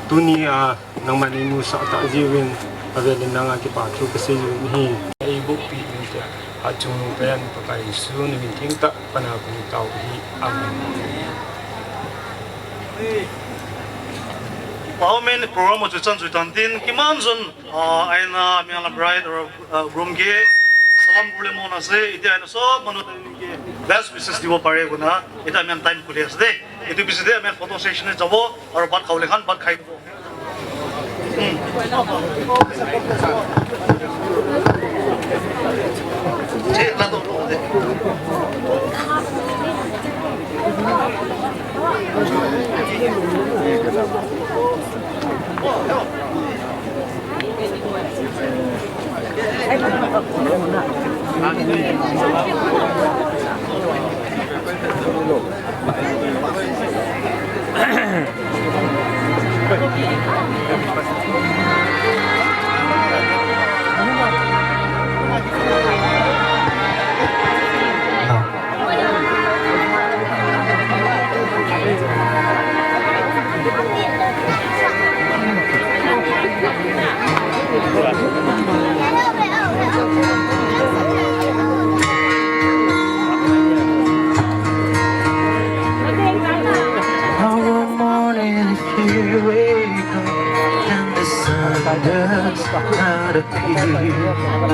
Tunia nangman neimusah tah jiuvin, avelin nanga kipa thu kasei uvin ahi. Eibohpi in tia, achungnung pen Pakai Jesu namin thengtah pana kamu tao ahi. Amen. Pau men program chu chan chu tan tin, kiman jun, ah, aina, mi ala bride or, ah, groom ke salam kule mona se, iti aina sob manu ke best wishes dibo pare kona, iti amin time kule ase de. Iti busy de, amin photo session e jabo, aur bhat khao le khan, bhat khai dibo. Our morning, if you wake up and the sun does not appear.